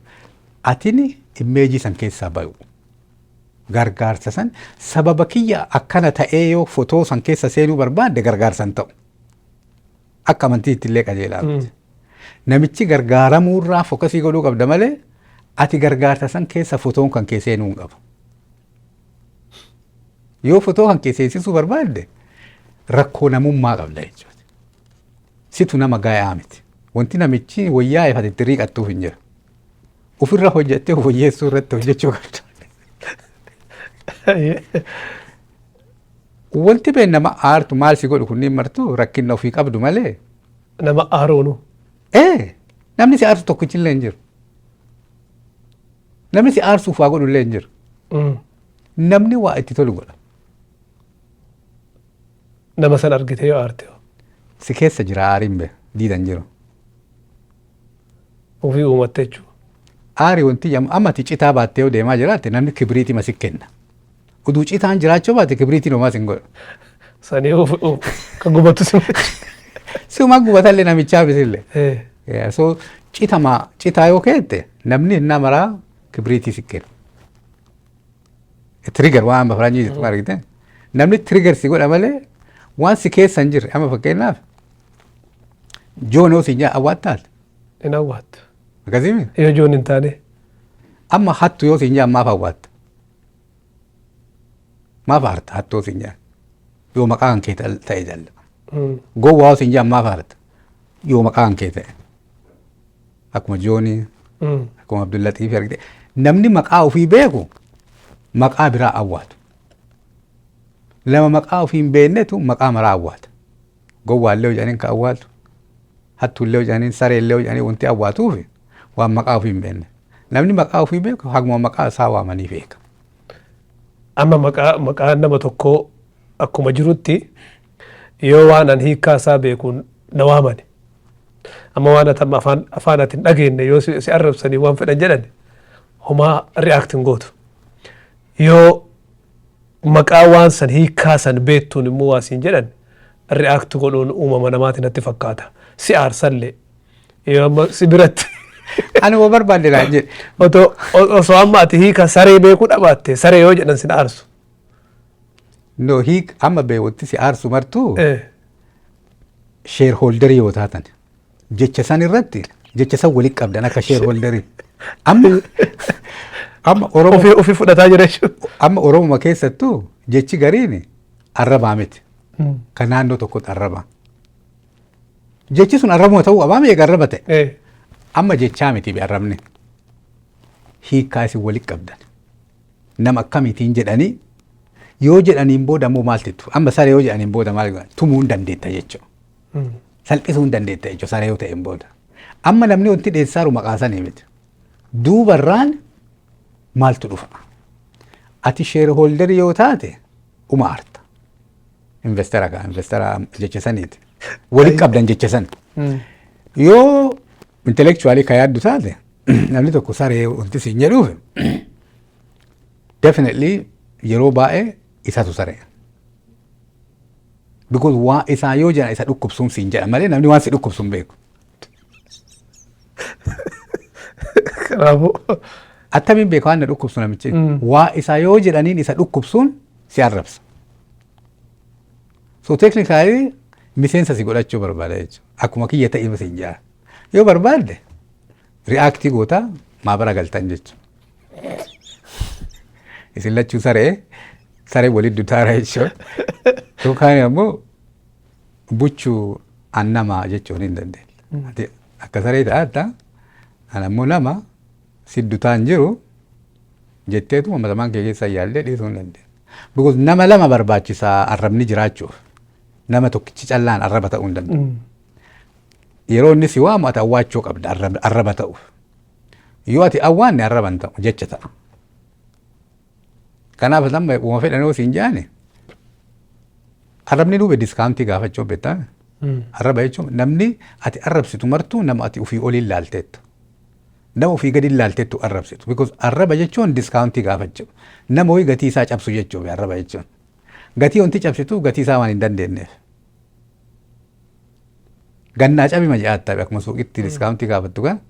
atini image san keessaa bayu. Gargaarsa san sababa kiyya akkana ta'ee yoo fotoo san keessa seenuu barbaadde gargaarsa hin ta'u. Akka amantiitti illee qajeelaa miti. Namichi gargaaramuurraa focus godhuu qabda malee ati gargaarsa san keessa fotoon kan kee seenuu hin qabu. Yoo fotoo kan kee seensisuu barbaadde rakkoo namummaa qabda jechuudha. Situ nama gayaa miti. Wanti namichi wayyaa ifate itti riiqattuuf hin jiru. Ofirra hojjettee of wayyeessuu irratti hojjechuu qabda. Wanti bee nama aartu maal si godhu kunniin martuu rakkina ofii qabdu malee. Nama aaroonu. Ee, namni si aarsu tokkichillee hin jiru. Namni si aarsuuf waa godhu illee hin jiru. Namni waa itti tolu godha. Nama san argite yoo aarte. Si keessa jira aariin, bee diidan jiru. Ofii uumatte jechuudha. Aari wanti jedhamu amma ati citaa baattee yoo deemaa jiraatte namni kibriitii masi kenna. Uduu citaan jiraachuu baate kibriitiin homaa sin godhu. Sanii kan gubatu si. Suma gubatallee namichaaf isillee. So citama citaa yoo keette namni inni maraa kibriitii si kenna. Trigger waan amma faranjii jettu argite. Namni trigger si godha malee waan si keessa hin jirre, amma fakkeenyaaf Joon yoo siin jedhan awwaattaati. Hin awwaattu. Akkasii. Yoo Joon hin taane. Amma hattu yoo siin jedhan maaf awwaatta? Maaf aarta hattu yoo siin jedhan? Yoo maqaan kee ta'e jalla. Gowwaa yoo siin jedhan maaf aarta? Yoo maqaan kee ta'e. Akkuma Joonii, akkuma Abdullatiif argite. Namni maqaa ofii beeku maqaa biraa awwaatu. Lama maqaa ofii hin beeknetu maqaa maraa awwaata. Gowwaallee yoo jedhaniin ka awwaaltu, hattuullee yoo jedhaniin, sareellee yoo jedhaniin wanti awwaatuufi waan maqaa ofii hin beekne. Namni maqaa ofii beeku haguma maqaa isaa waamanii beeka. Amma maqaa nama tokkoo akkuma jirutti yoo waan an hiikkaa isaa beekuun na waamani. Amma waan ati amma afaan ati hin dhageenye yoo si arrabsanii waan fedhan jedhan homaa react hin gootu. Yoo maqaa waan san hiikkaa san beektuun immoo waa siin jedhan react godhuun uumama namaati natti fakkaata. Si aarsallee. Yoo amma si biratti Ani waa barbaadde naan jedhe. Osoo amma ati hiika saree beekuu dhabaatte, saree yoo jedhan sin aarsu. No, hiik amma beekutti si aarsu martuu shareholder yoo taatan jecha san irratti jecha san walitti qabdan akka shareholder. Amma Amma Oromoo Ofii fudhataa jira jechuudha. Amma Oromuma keessattuu jechi gariin arrabaa miti. Kan naannoo tokkotti arraba. Jechi sun arrabuma ta'uu qabaa, meeqa arraba ta'e. Amma jechaa miti be arrabni. Hiikkaa isin walitti qabdan. Nama akkamiitiin jedhanii, yoo jedhaniin booda immoo maal tettu? Amma saree yoo jedhaniin booda maal godhan? Tumuu hin dandeetta jechuudha. Salphisuu hin dandeetta jechuudha saree yoo ta'een booda. Amma namni wanti dheessaaru maqaa sanii miti. Duubarraan maaltu dhufa? Ati shareholderii yoo taate uma aarta. Investara kaa investara jecha saniiti. Walitti qabdan jecha san. Yoo intellectually ka yaaddu taate, namni tokko saree wanti siin jedhuuf, definitely yeroo baay'ee isatu saree. Because waa isaa yoo jedhan isa dhukkubsuun siin jedha malee namni waan si dhukkubsu hin beeku. Kanaafuu. Attamiin beeka waan na dhukkubsu namichi? Waa isaa yoo jedhaniin isa dhukkubsuun si arrabsa. So technically miseensa si godhachuu barbaada jechuudha. Akkuma kiyya ta'e siin jaa. Yoo barbaadde react goota, maabara galtan jechuudha. Isin lachuu saree saree walitti dutaara jechuudha. Yookaan immoo buchuu an nama jechuun hin dandeenya. Ati akka saree ta'atta, an ammoo nama si dutaan jiru jetteetu matamaan kee keessa yaallee dhiisuu hin dandeenya. Because nama lama barbaachisaa arrabni jiraachuuf. Nama tokkichi callaan arraba ta'uu hin danda'u. Yeroo inni si waamu ati awwaachuu qabda arraba ta'uuf. Yoo ati awwaanne arraba hin ta'u, jecha ta'a. Kanaaf amma uuma fedhan yoo siin jaane arrabni duube discountii gaafachuu beektaa. Arraba jechuun namni ati arrabsitu martuu nama ati ofii oliin laalteettu. Nama ofii gadi laalteettu arrabsitu. Because arraba jechuun discountii gaafachuu. Nama wayii gatii isaa cabsu jechuudha arraba jechuun. Gatii wanti cabsitu gatii isaa waan hin dandeenyeef. Gannaa cabima jedhatta, akkuma suuqitti discountii gaafattu kan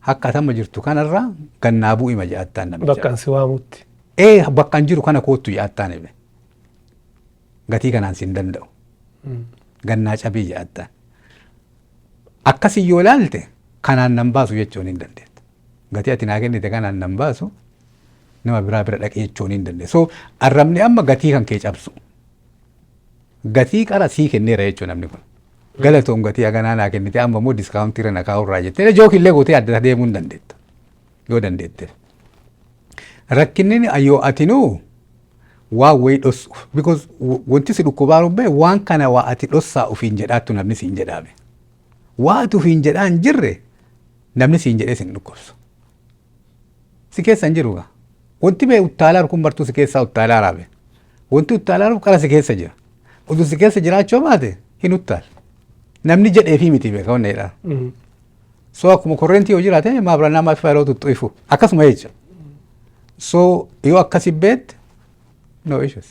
akka atamma jirtu kanarraa gannaa bu'ima jedhattaan namicha. Bakka si waamutti. Ee, bakka hin jiru kana koottu jedhattaan ibe. Gatii kanaan sin danda'u. Gannaa cabii jedhattaan. Akkasii yoo ilaalte kanaan nan baasu jechuun hin dandeetta. Gatii ati naa kennite kanaan nan baasu, nama biraa bira dhaqee jechuun hin dandeessa. So arrabni amma gatii kan kee cabsu. Gatii qara sii kenneera jechuun namni kun. Galatoon gatii haganaa naa kennite, amma immoo discountii irra na kaa'urraa jettee joke illee gootee adda deemuu hin dandeetta. Yoo dandeette. Rakkinni yoo atinuu waan wayii dhossu, because wanti si dhukkubaa rubbee waan kana waa ati dhossaa ofiin jedhaattu namni siin jedhaame. Waa ati ofiin jedhaa hin jirre namni siin jedhee sin dhukkubsu. Si keessa hin jiru gaa. Wanti bee uttaalaa kun bartuu si keessaa uttaalaa raabe. Wanti uttaalaa qara si keessa jira. Utuu si keessa jiraachuu baate hin uttaal. Namni jedhee fi miti beeka wanna jedhaa. So akkuma korrentii yoo jiraate maabra namaaf yeroo tuttu'ifu akkasuma jecha. So yoo akkasi beekte no issues.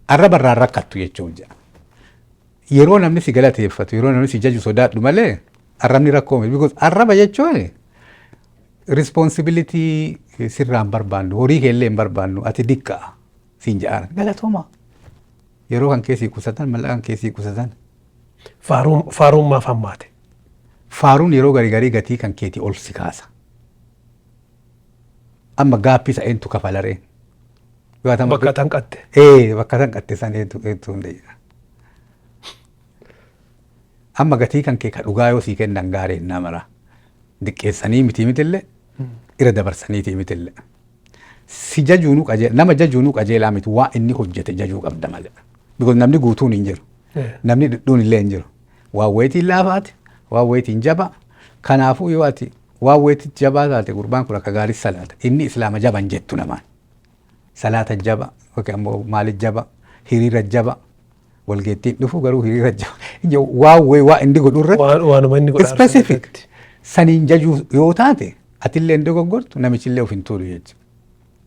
Arraba irraa rakkattu jechuun jedha. Yeroo namni si galateeffatu, yeroo namni si jaju sodaadhu malee arrabni rakkoo miti. Because arraba jechuun responsibility sirraa hin barbaannu, horii keellee hin barbaannu, ati diqqaa siin jedhaan galatooma. Yeroo kan keessii qusatan, mallaqa kan keessii qusatan. Faaruun maaf hammaate? Faaruun yeroo garii garii gatii kan keetii ol si kaasa. Amma gaappii isa eentu kafalaree? Bakka tanqatte. Ee, bakka tanqatte san eentu hunda jedha. Amma gatii kan kee ka dhugaa yoo sii kennan gaariin namara. Diqqeessanii miti mitillee, irra dabarsaniitii mitillee. Si jajuunuu qajeela, nama jajuunuu qajeelaa miti, waa inni hojjete jajuu qabda malee. Because namni guutuun hin jiru. Namni dhidhuun illee hin jiru. Waan wayitiin laafaati, waan wayitiin jabaa. Kanaafuu yoo ati waan wayitii jabaa taate, gurbaan kun akka gaarii salaata. Inni islaama jaban jettu namaan. Salaata jaba, yookiin ammoo maalit jaba, hiriira jaba. Walgeettiin dhufu garuu hiriira jaba. Waan wayii waa inni godhu irratti. Waanuma inni godhaa Specific. Saniin jajuu yoo taate atillee hin dogoggortu, namichillee of hin tuulu jechuudha.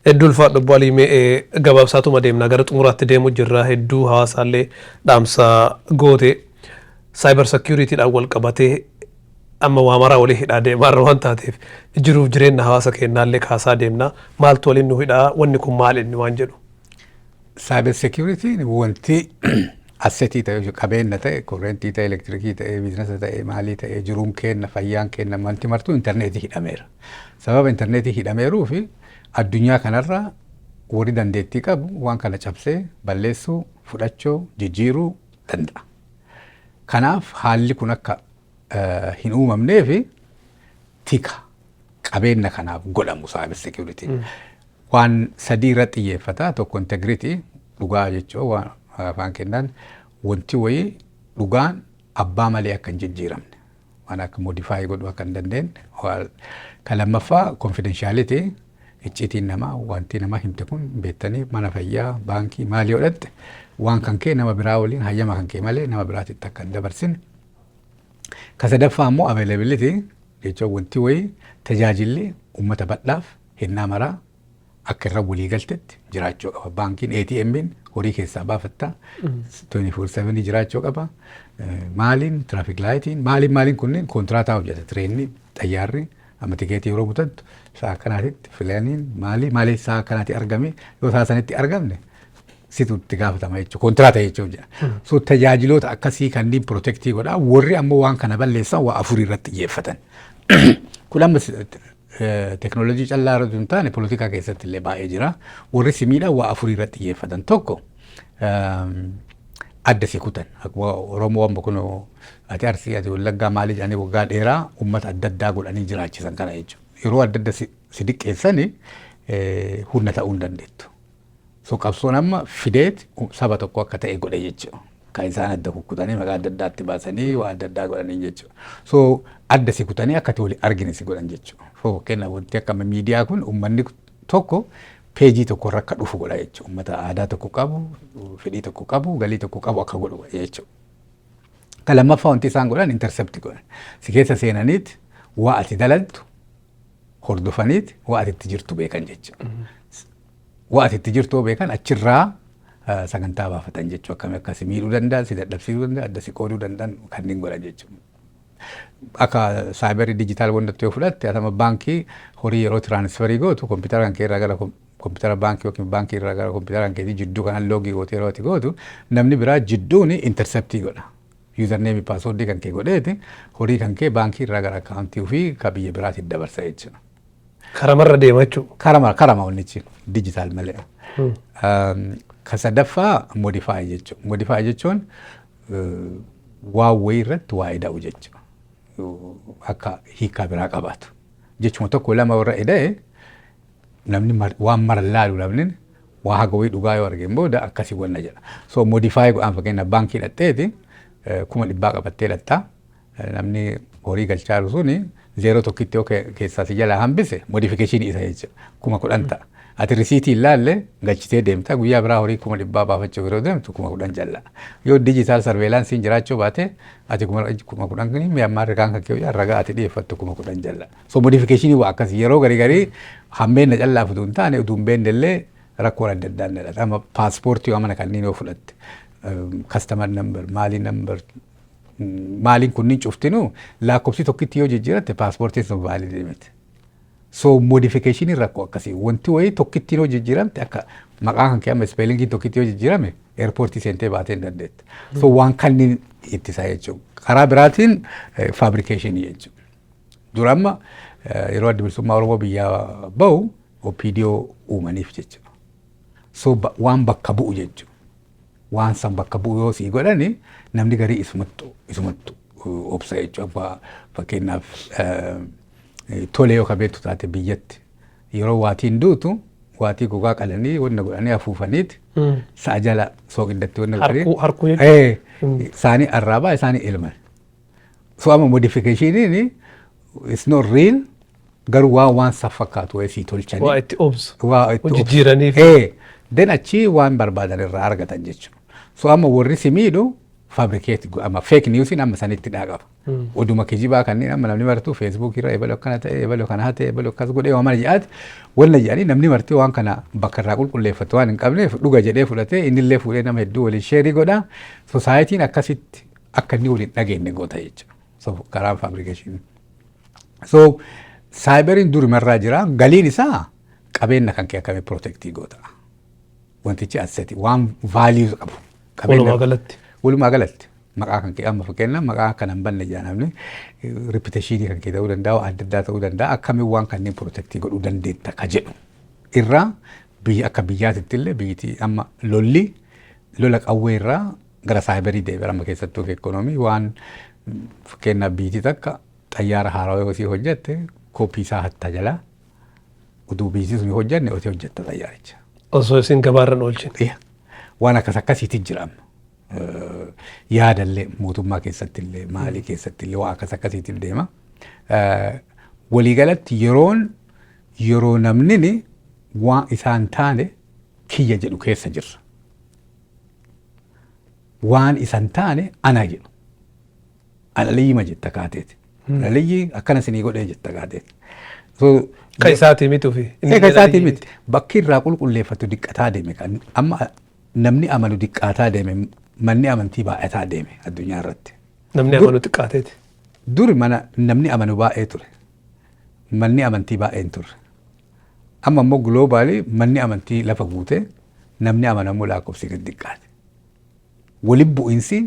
Hedduu ulfaadhu obbo Alii, mee gabaabsaatuma deemna, gara xumuraatti deemu jirra. Hedduu hawaasaallee dhaamsa goote, cyber securitydhaan wal qabatee amma waa maraa walii hidhaa deemaarra waan taateef jiruuf jireenya hawaasa keenyaallee kaasaa deemna. Maaltu waliin nu hidhaa, wanni kun maal inni waan jedhu. Cyber security wanti Assetii ta'e, qabeenya ta'e, korrentii ta'e, elektirikii ta'e, businessa ta'e, maalii ta'e, jiruun kenna, fayyaan kenna, wanti martuu intarneetii hidhameera. Sababa intarneetii hidhameeruu fi addunyaa kanarra warri dandeettii qabu waan kana cabsee balleessuu, fudhachuu, jijjiiruu danda'a. Kanaaf haalli kun akka hin uumamnee fi tika qabeenya kanaaf godhamu cyber security. Waan sadii irratti xiyyeeffata. Tokko integrity, dhugaa jechuun waan afaan kennan wanti wayii dhugaan abbaa malee akka hin jijjiiramne, waan akka modify godhuu akka hin dandeenye. Kan lammaffaa confidentiality, icciitiin namaa, wanti nama himte kun beektanii mana fayyaa, baankii maalii godhatte waan kan kee nama biraa waliin hayyama kan kee malee nama biraatitti akka hin dabarsine. Ka sadaffaa immoo availability jechuun wanti wayii tajaajilli uummata bal'aaf hennaa maraa akka irra walii galtetti jiraachuu qaba. Baankiin ATM'n horii keessaa baafatta. 24/7 jiraachuu qaba. Maaliin traffic lightiin maaliin maaliin kunneen kontiraataa hojjeta. Tireenni, xayyaarri amma tikeetii yeroo butattu sa'a akkanaatitti filaniin maalii maalii sa'a akkanaatti argame, yoo sa'a sanitti argamne situ itti gaafatama jechuudha. Kontiraata jechuudha. So tajaajiloota akkasii kanneen protectii godha. Warri ammoo waan kana balleessan waa afurii irratti xiyyeeffatan. Kun amma teknoolojii callaa irratti hin taane, poolitikaa keessatti illee baay'ee jira. Warri simiidhaan waa afurii irratti xiyyeeffatan. Tokko, adda si kutan. Akkuma Oromoo amma kun ati Arsii, ati Wallaggaa maali jedhanii waggaa dheeraa uummata adda addaa godhanii jiraachisan kana jechuudha. Yeroo adda adda si diqqeessani humna ta'uu hin dandeettu. So qabsoon amma fideet saba tokko akka ta'e godhe jechuudha. Kan isaan adda kukkutanii maqaa adda addaatti baasanii waan adda addaa godhanii jechuudha. So adda si kutanii akka ati waliin argine si godhan jechuudha. So fakkeenyaaf wanti akka miidiyaa kun uummanni tokko peejii tokko irra akka dhufu godha jechuudha. Uummata aadaa tokko qabu, fedhii tokko qabu, galii tokko qabu akka godhu godha jechuudha. Kan lammaffaa wanti isaan godhan intercept godhan. Si keessa seenaniit waa ati dalagdu hordofaniit waa ati itti jirtu beekan jechuudha. Waa ati itti jirtu beekan achirraa sagantaa baafatan jechuudha. Akkamii akka si miidhuu danda'an, si dadhabsiisuu danda'an, adda si qooduu danda'an kanneen godhan jechuudha. Akka cyberii digital wantatti yoo fudhatte, atama baankii horii yeroo transferii gootu kompiitara kan kee irraa gara kompiitara baankii yookiin baankii irraa gara kompiitara kan keetii jidduu kanaan logii goote yeroo ati gootu namni biraa jidduun interceptii godha. Usernameii passwordii kan kee godheeti horii kan kee baankii irraa gara akkaawuntii ofii ka biyya biraatti dabarsa jechuudha. Karamarra deema jechuudha. Karama karama wannichi digital malee. Ka sadaffaa modify jechuudha. Modify jechuun waa wayii irratti waa ida'u jechuudha. Akka hiikaa biraa qabaatu. Jechuma tokko lama warra ida'e namni waan mara laalu, namni waa haga wayii dhugaa yoo argeen booda akkasii wanna jedha. So modify godhaan, fakkeenyaaf baankii dhaqxeeti 100,000 qabattee dhattaa, namni horii galchaa jiru suni zeeroo tokkitti yoo keessaa si jalaa hambise modificationii isa jechuudha. 10,000 ta'a. Ati risiitii hin laalle, galchitee deemta, guyyaa biraa horii 100,000 baafachuuf yeroo deemtu 10,000 jalla. Yoo digital surveillanceiin jiraachuu baate ati 10,000 kuni mi'ammaa rigaan kan kee ragaa ati dhiyeeffattu 10,000 jalla. So modificationii waa akkasii yeroo garii garii hammeenna callaa utuu hin taane, utuu hin beekne illee rakkoon adda addaan dhalata. Amma paaspoortii yoo mana kanneen yoo fudhatte, customer number maalii number maaliin kunniin cuftinuu lakkoofsi tokkitti yoo jijjiiratte paaspoortiin sun validii miti. So modificationii rakkoo akkasii wanti wayii tokkittiin yoo jijjiiramte, akka maqaa kan kee amma spellingiin tokkitti yoo jijjiirame airportii seentee baatee hin dandeette. So waan kanneen ittisaa jechuudha. Karaa biraatiin fabricationii jechuudha. Dura amma yeroo Adda Bilisummaa Oromoo biyyaa bahu OPDO uumaniif jechuudha. So waan bakka bu'u jechuudha. Waan san bakka bu'u yoo sii godhani namni garii isumattu obsa jechuudha. Fakkeenyaaf tolee yoo kabeettu taate, biyyatti yeroo waatiin duutu waatii gogaa qalanii wanna godhanii afuufaniiti sa'a jala sooqiddatti wanna godhanii. Harkuu jechuudha. Isaanii arraabaa, isaanii ilman. So amma modificationiin it's not real, garuu waan san fakkaatu wayii sii tolchanii. Waa itti obsu. Waa itti obsu. Jijjiiraniif. Then achii waan barbaadan irraa argatan jechuudha. So amma warri si miidhu fabricate amma fake newsiin amma sanitti dhaaqaba. Oduma kijibaa kanneen amma namni martuu Facebook irra ebaloo akkana ta'e, ebaloo kana ta'e, ebaloo akkas godhee waan mana jedhaati wanna jedhanii namni martuu waan kana bakka irraa qulqulleeffatu waan hin qabneef dhuga jedhee fudhatee innillee fuudhee nama hedduu waliin shareii godha. Societyn akkasitti akka inni waliin dhageenye goota jechuudha. So karaan fabrication. So cyberiin durimarraa jira, galiin isaa qabeenya kan kee akkamii protectii goota. Wantichi assetii waan value qabu. Walumaa galatti. Walumaa galatti maqaa kan kee, amma fakkeenyaaf maqaa kana hin banne jaa, namni reputation kan kee ta'uu danda'a, adda addaa ta'uu danda'a, akkamiin waan kanneen protect godhuu dandeetta ka jedhu irraa biyya akka biyyaatitti illee biyyittii amma lolli lola qawwee irraa gara cyber deebi'e. Amma keessattuu economy waan fakkeenyaaf biyyittii takka xayyaara haarawaa yoo sii hojjette, copy isaa hattaa jalaa utuu biyyittii sun hojjenne osoo hojjetta xayyaaricha. Osoo isin gabaarran oolchin. Waan akkas akkasiitti jira amma. Yaadallee mootummaa keessatti illee, maalii keessatti illee waan akkas akkasiitti deema. Waliigalatti yeroon yeroo namni waan isaan taane kiyya jedhu keessa jirra. Waan isan taane ana jedhu. Ana jetta kaateeti. Ana akkana isinii godhee jetta kaateeti. Ka isaatii miti ofii. Ka isaatii miti. Bakki irraa qulqulleeffatu diqqataa deeme, kan amma namni amanu diqqaataa deeme, manni amantii baay'ataa deeme addunyaa irratti. Namni amanu xiqqaateeti. Duri mana namni amanu baay'ee ture. Manni amantii baay'een turre. Amma immoo global manni amantii lafa guutee, namni amanamu lakkoofsi gad xiqqaate. Waliin bu'insi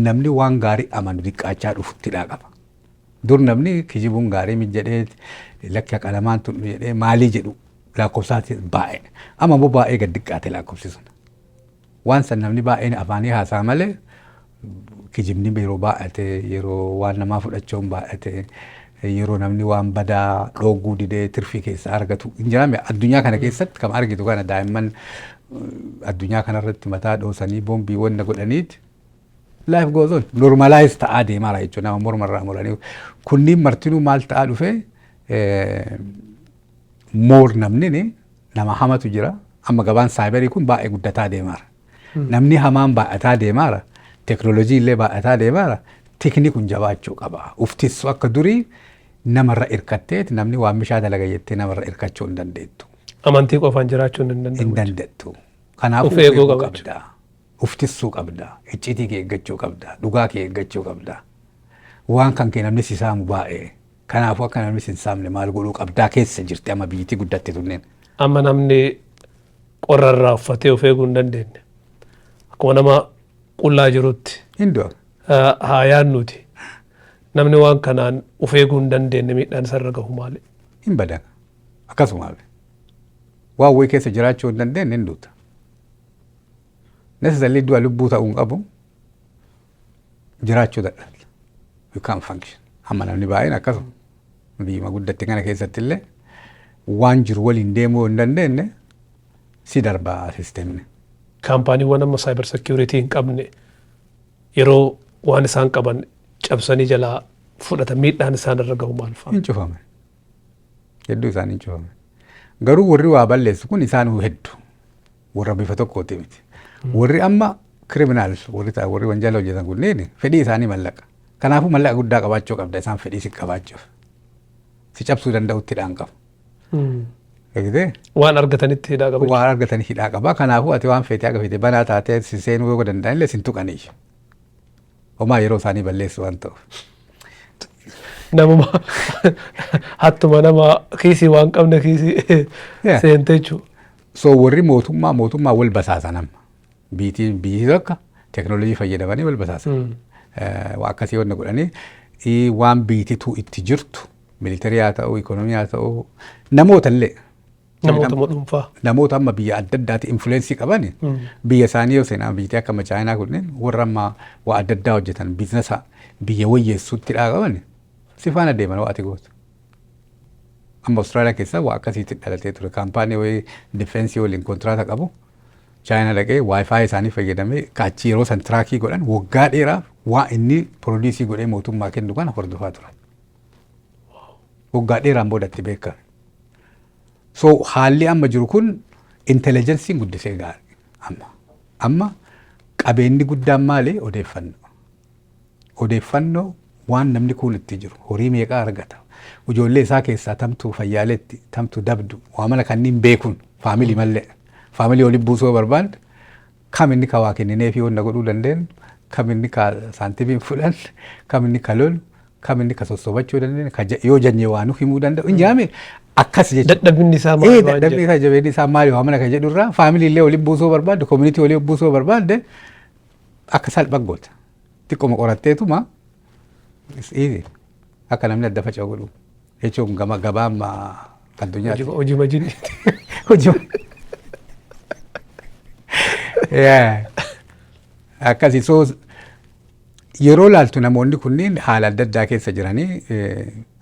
namni waan gaarii amanu xiqqaachaa dhufuttidhaa qaba. Dur namni kijibuun gaarii miti jedhee, lakka qalamaan tun jedhee maalii jedhu lakkoofsaati baay'ee. Amma immoo baay'ee gad xiqqaate lakkoofsi sun. Waan san namni baay'een afaanii haasaa malee, kijibni yeroo baay'ate, yeroo waan namaa fudhachuun baay'ate, yeroo namni waan badaa dhooguu didee tirfii keessaa argatu hin jirame. Addunyaa kana keessatti kan argitu kana, daa'imman addunyaa kanarratti mataa dhoosanii boombii wanna godhaniiti, life goes on, normalize ta'aa deemaara jechuudha. Nama mormarraa muranii kunniin martinuu maal ta'aa dhufee, more namni nama hamatu jira. Amma gabaan cyber kun baay'ee guddataa deemaara. Namni hamaan baay'ataa deemaara. Teknoolojii illee baay'ataa deemaara. Tikni kun jabaachuu qaba. Uftissu akka durii namarra hirkatteet namni waan bishaa dalaga jettee namarra hirkachuu hin dandeettu. Amantii qofaan jiraachuu hin danda'amu. Hin dandeettu. Kanaafuu Of eeguu qaba. Qabda. Uftissuu qabda. Icciitii kee eeggachuu qabda. Dhugaa kee eeggachuu qabda. Waan kan kee namni si saamu baay'ee. Kanaafuu akka namni si hin saamne maal godhuu qabdaa keessa jirti amma biyyittii guddatte tunneen. Amma namni qorrarraa uffatee of eeguu hin dandeenye. Akkuma nama qullaa jirutti Hin du'a. Haa yaadnuuti. Namni waan kanaan of eeguu hin dandeenye miidhaan isarra gahu maali? Hin badan. Akkasuma waan wayii keessa jiraachuu hin dandeenye hin duuta. Necessarily du'a lubbuu ta'uu hin qabu. Jiraachuu dadhabda. You can't function. Amma namni baay'een akkasuma. Biyyuma guddatte kana keessatti illee waan jiru waliin deemuu hin dandeenye si darbaa systemni. Kaampaaniiwwan amma cyber security hin qabne yeroo waan isaan qaban cabsanii jalaa fudhatan miidhaan isaan irra gahu maal fa'a? Hin cufame. Hedduu isaanii hin cufame. Garuu warri waa balleessu kun isaan hedduu. Warra bifa tokkooti miti. Warri amma criminal warri ta'an, warri wanjala hojjetan kunneen fedhii isaanii mallaqa. Kanaafuu mallaqa guddaa qabaachuu qabda isaan fedhii si qabaachuuf. Si cabsuu danda'utti hidhaan qabu. Eegdee? Waan argatanitti hidhaa qaba. Waan argatanii hidhaa qaba. Kanaafuu ati waan feetee akka feete banaa taatee si seenuu yoo danda'an illee sin tuqanii. Homaa yeroo isaanii balleessu waan ta'uuf. Namuma hattuma nama kiisii waan qabne kiisii seente jechuudha. So warri mootummaa mootummaa wal basaasan amma. Biitiin biyyi tokko teknoolojii fayyadamanii wal basaasan. Waa akkasii wanna godhanii waan biitituu itti jirtu, military haa ta'u, economy haa ta'u, namoota illee. Namoota dhuunfaa. Namoota amma biyya adda addaati influence qaban, biyya isaanii yoo seenaa biyyi akka Chaayinaa kunneen warra amma waa adda addaa hojjetan, business biyya wayyeessuutti dhaa qaban, si faana deeman waa ati gootu. Amma Austraaliyaa keessa waa akkasiitti dhalatee ture. Kaampaanii wayii defense waliin kontiraataa qabu Chaayinaa dhaqee WiFi isaanii fayyadamee kaachii yeroo san track godhan, waggaa dheeraaf waa inni produce godhee mootummaa kennu kana hordofaa turan. Waggaa dheeraan boodatti beekame. So haalli amma jiru kun intelligenceiin guddisee gaarii amma. Amma qabeenyi guddaan maali? Odeeffannoo. Odeeffannoo waan namni kun itti jiru, horii meeqaa argata, ijoollee isaa keessaa tamtu fayyaaletti, tamtu dabdu, waa mana kanneen beekuun, family mallee family waliin buusuu barbaanne, kam inni ka waa kenninee fi wanna godhuu dandeenyu, kam inni ka saantimiin fudhan, kam inni ka lolu, kam inni ka sossobachuu dandeenyu, ka yoo janye waa nu himuu danda'u hin jaame akkas jechuudha. Dadhabinni isaa maali waan Dadhabni jedhu. isaa, jabeenni isaa maali waa mana kan jedhu irraa family illee waliin buusuu barbaadde, community waliin buusuu barbaadde. Akka salphaa goota. Xiqqooma qoratteetuma, it's easy. Akka namni adda faca'u godhu. Jechuun gama gabaa amma addunyaati. Hojii majinii. Hojii. Yeah. Akkasi. So yeroo laaltu namoonni kunniin haala adda addaa keessa jiranii,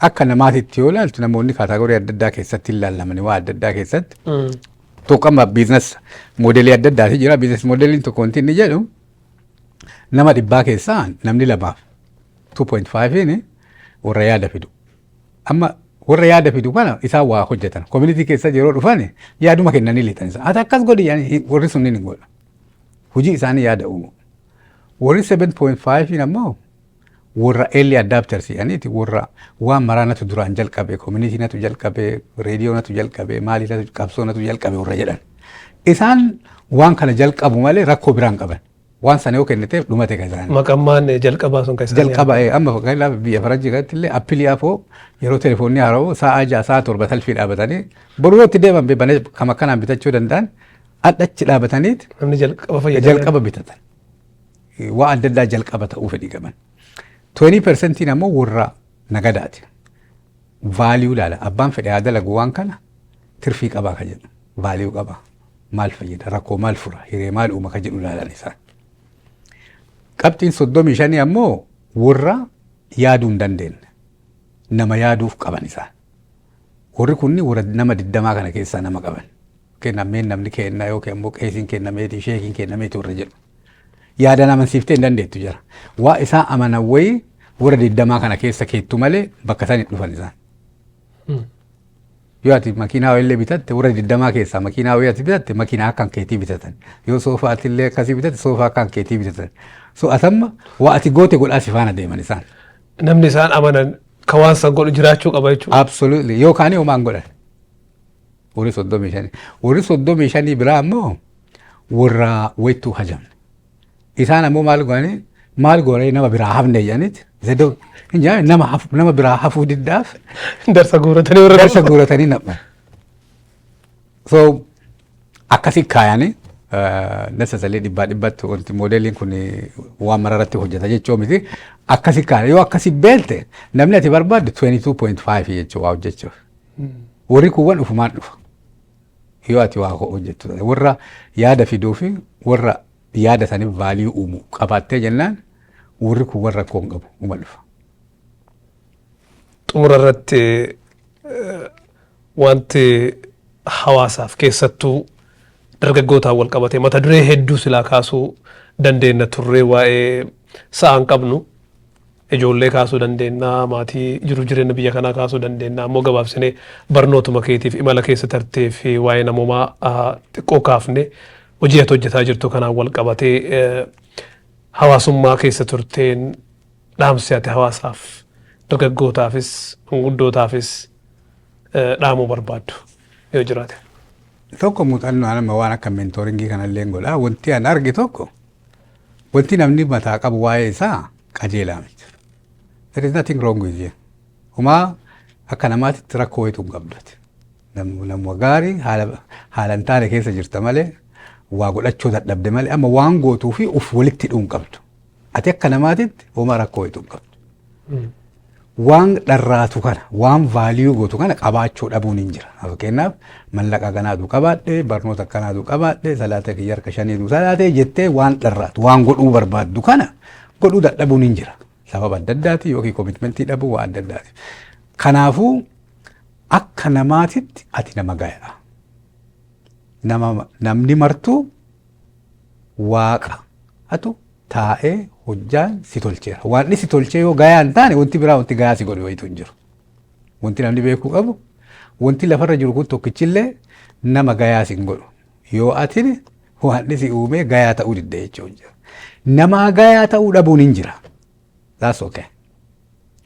akka namaatitti yoo laaltu namoonni category adda addaa keessatti hin laallamani, waa adda addaa keessatti. Tokko amma business modelii adda addaati jira. Business modeliin tokko wanti inni jedhu nama 100 keessaa namni lamaaf 2.5 warra yaada fidu. Amma warra yaada fidu kana isaan waa hojjetan. Community keessa yeroo dhufan yaaduma kennanii lixan isaan. Ati akkas godhi yaani warri sunniin hin godhu. Hojii isaanii yaada uumu. Warri 7.5 ammoo warra early adapters jedhaniiti, warra waan maraanatu duraan jalqabe, community natu jalqabe, reediyoo natu jalqabe, maalii natu, qabsoo natu jalqabe warra jedhan. Isaan waan kana jalqabu malee rakkoo biraan qaban. Waan sana yoo kenniteef dhumate kan isaanii. Maqammaan jalqabaa sun kan isaanii. Jalqaba amma fakkeenyaaf biyya faranjii kanatti illee Apple afoo yeroo telefoonni haara'u sa'a 6, sa'a 7 salfii dhaabatanii, boruu yoo itti deeman banee kam akkanaan bitachuu danda'an adhachi dhaabataniit Namni jalqaba fayyadaman. Jalqaba bitatan. Waa adda addaa jalqaba ta'uu fedhii qaban. 20%iin ammoo warra nagadaati. Value ilaala. Abbaan fedhe haa dalagu, waan kana tirfii qabaa ka jedhu. Value qaba. Maal fayyada? Rakkoo maal fura? Hiree maal uuma ka jedhu ilaalan isaan. Qabxiin 35 ammoo warra yaaduu hin dandeenye. Nama yaaduuf qaban isaan. Warri kunni warra nama 20 kana keessaa nama qaban. Kennameen namni kenna yookiin ammoo qeesiin kennameeti, sheekiin kennameeti warra jedhu. Yaadaan amansiiftee hin dandeettu jira. Waa isaan amanan wayii warra 20 kana keessa keettu malee bakka isaan hin dhufan isaan. Yoo ati makiinaa wayillee bitatte, warra 20 keessaa makiinaa wayii ati bitatte, makiinaa akkan keetii bitatan. Yoo soofaati illee akkasii bitatte, soofaa akkan keetii bitatan. So atamma waa ati goote godhaa si faana deeman isaan. Namni isaan amanan ka waan san godhu jiraachuu qaba jechuudha. Absolutely. Yookaan homaan godhan. Warri 35. Warri 35 biraa ammoo warra wayittuu hajamne. Isaan ammoo maal godhanii, maal godhanii nama biraa hafne jedhaniiti. Hin jedhani nama biraa hafuu diddaaf Darsa guuratanii warra darsa guuratanii naqan. So akkasi kaayanii necessarily dhibbaa dhibbatti wanti modeliin kun waan mararratti hojjeta jechuu miti. Akkasi kaayanii yoo akkasi beelte namni ati barbaaddu 22.5 jechuu waa hojjechuuf. Warri kuuwwan ufumaan dhufa. Yoo ati waa hojjettu warra yaada fiduu fi warra yaada saniif value uumu qabaattee jennaan, warri kuuwwan rakkoo hin qabu, uma dhufa. Xumura irratti wanti hawaasaaf, keessattuu dargaggootaan wal qabate, mata duree hedduu silaa kaasuu dandeenya turree, waa'ee sa'aan qabnu ijoollee kaasuu dandeenya, maatii jiru, jireenya biyya kanaa kaasuu dandeenya, ammoo gabaabsinee barnootuma keetiif imala keessa tartee fi waa'ee namoomaa xiqqoo kaafne, hojii ati hojjetaa jirtu kanaan wal qabatee, hawaasummaa keessa turteen dhaamsi ati hawaasaaf, dargaggootaafis manguddootaafis dhaamuu barbaaddu yoo jiraate. Tokko muuxannoo nama waan akka mentoringii kanallee godha. Wanti an arge tokko, wanti namni mataa qabu waa'ee isaa qajeelaa miti. There is nothing wrong with you. Homaa akka namaatitti rakkoo wayitu hin qabdu. Namuma gaarii haala hin taane keessa jirta malee, waa godhachuu dadhabde malee, amma waan gootuu fi uf walitti hidhuu hin qabdu. Ati akka namaatitti homaa rakkoo wayitu hin qabdu. Waan dharraatu kana, waan value gootu kana qabaachuu dhabuun hin jira. Fakkeenyaaf mallaqa kanaatu qabaadhe, barnoota akkanaatu qabaadhe, salaata kiyya harka shaniitu salaatee jettee waan dharraatu, waan godhuu barbaaddu kana godhuu dadhabuun hin jira. Sababa adda addaati yookiin commitmentii dhabuu, waan adda addaati. Kanaafuu akka namaatitti ati nama gayaa. Nama namni martuu waaqa atu taa'ee hojjaan si tolcheera. Waan inni si tolchee yoo gayaa hin taane, wanti biraa wanti gayaa si godhu wayitu hin jiru. Wanti namni beekuu qabu, wanti lafarra jiru kun tokkichillee nama gayaa si hin godhu. Yoo ati waan inni si uumee gayaa ta'uu didde jechuudha. Namaa gayaa ta'uu dhabuun hin jira. That's okay.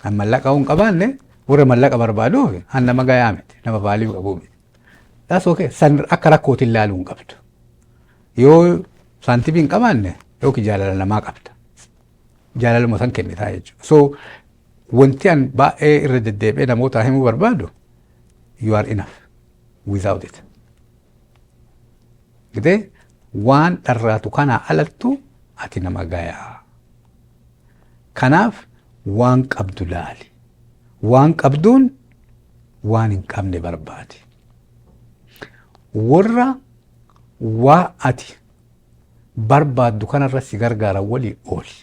Kan mallaqa hin qabaanne warra mallaqa barbaaduuf han nama gayaa miti. Nama value qabuu miti. That's okay. San akka rakkootiin ilaaluu hin qabdu. Yoo saantimii hin qabaanne yookiin jaalala namaa qabda. Jaalaluma san kennitaa jechuudha. So wanti an baay'ee irra deddeebi'ee namoota himuu barbaadu, you are enough without it. Gitee waan dharraatu kanaa alattu Ati nama gayaa. Kanaaf waan qabdu laali. Waan qabduun waan hin qabne barbaadi. Warra waa ati barbaaddu kanarra si gargaaran walii ooli.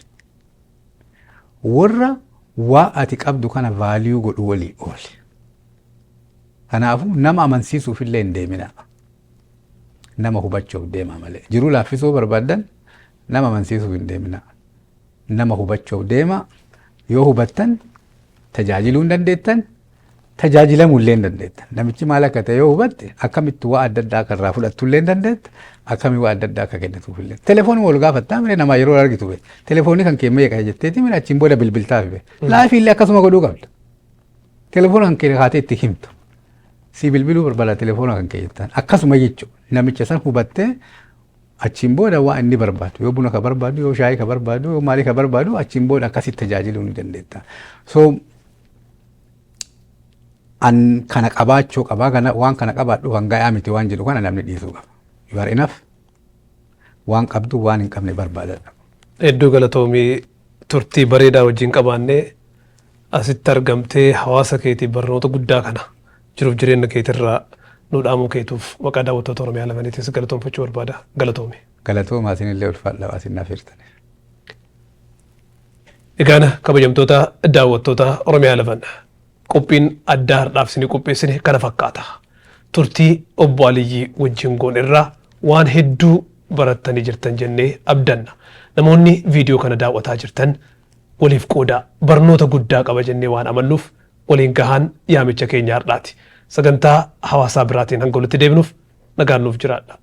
Warra waa ati qabdu kana value godhu walii ooli. Kanaafuu nama amansiisuuf illee hin deeminaa. Nama hubachuuf deemaa malee. Jiruu laaffisuu barbaaddan nama amansiisuuf hin deeminaa. Nama hubachuuf deemaa. Yoo hubattan tajaajiluu hin dandeettan, tajaajilamuu illee hin dandeettan. Namichi maal akka ta'e yoo hubatte, akkamitti waa adda addaa akka irraa fudhattu illee hin dandeetta, akkamii waa adda addaa akka kennituuf illee. Telefoonii wal gaafattaa mire namaa yeroo argitu be. Telefoonii kan kee meeqa jetteeti mire, achiin booda bilbiltaaf be. Life illee akkasuma godhuu qabda. Telefoona kan kee kaatee itti himtu. Si bilbiluu barbaada telefoona kan kee jettaan. Akkasuma jechuudha. Namicha san hubattee achiin booda waa inni barbaadu, yoo buna ka barbaadu, yoo shaayii ka barbaadu, yoo maalii ka barbaadu, achiin booda akkasitti tajaajiluu ni dandeetta. So an kana qabaachuu qabaa, kana waan kana qabaadhu kan gayaa miti waan jedhu kana namni dhiisuu qaba. You are enough. Waan qabdu waan hin qabne barbaadadha. Hedduu galatoomii. Turtii bareedaa wajjin qabaannee asitti argamtee hawaasa keetiif barnoota guddaa kana jiruuf jireenya keetirraa nu dhaamuu keetuuf maqaa daawwattoota Oromiyaa lamaniitiin si galatoomfachuu barbaada. Galatoomi. Galatoomaa, isinillee ulfaadha isin naaf hirtaniif. Egaan kabajamtoota daawwattoota Oromiyaa 11, qophiin addaa har'aaf isinii qopheessine kana fakkaata. Turtii obbo Aliyyii wajjin goone irraa waan hedduu barattanii jirtan jennee abdanna. Namoonni viidiyoo kana daawwataa jirtan waliif qoodaa, barnoota guddaa qaba jennee waan amannuuf waliin gahaan yaamicha keenya har'aati. Sagantaa hawaasaa biraatiin hanga walitti deebinuuf nagaan nuuf jiraadha.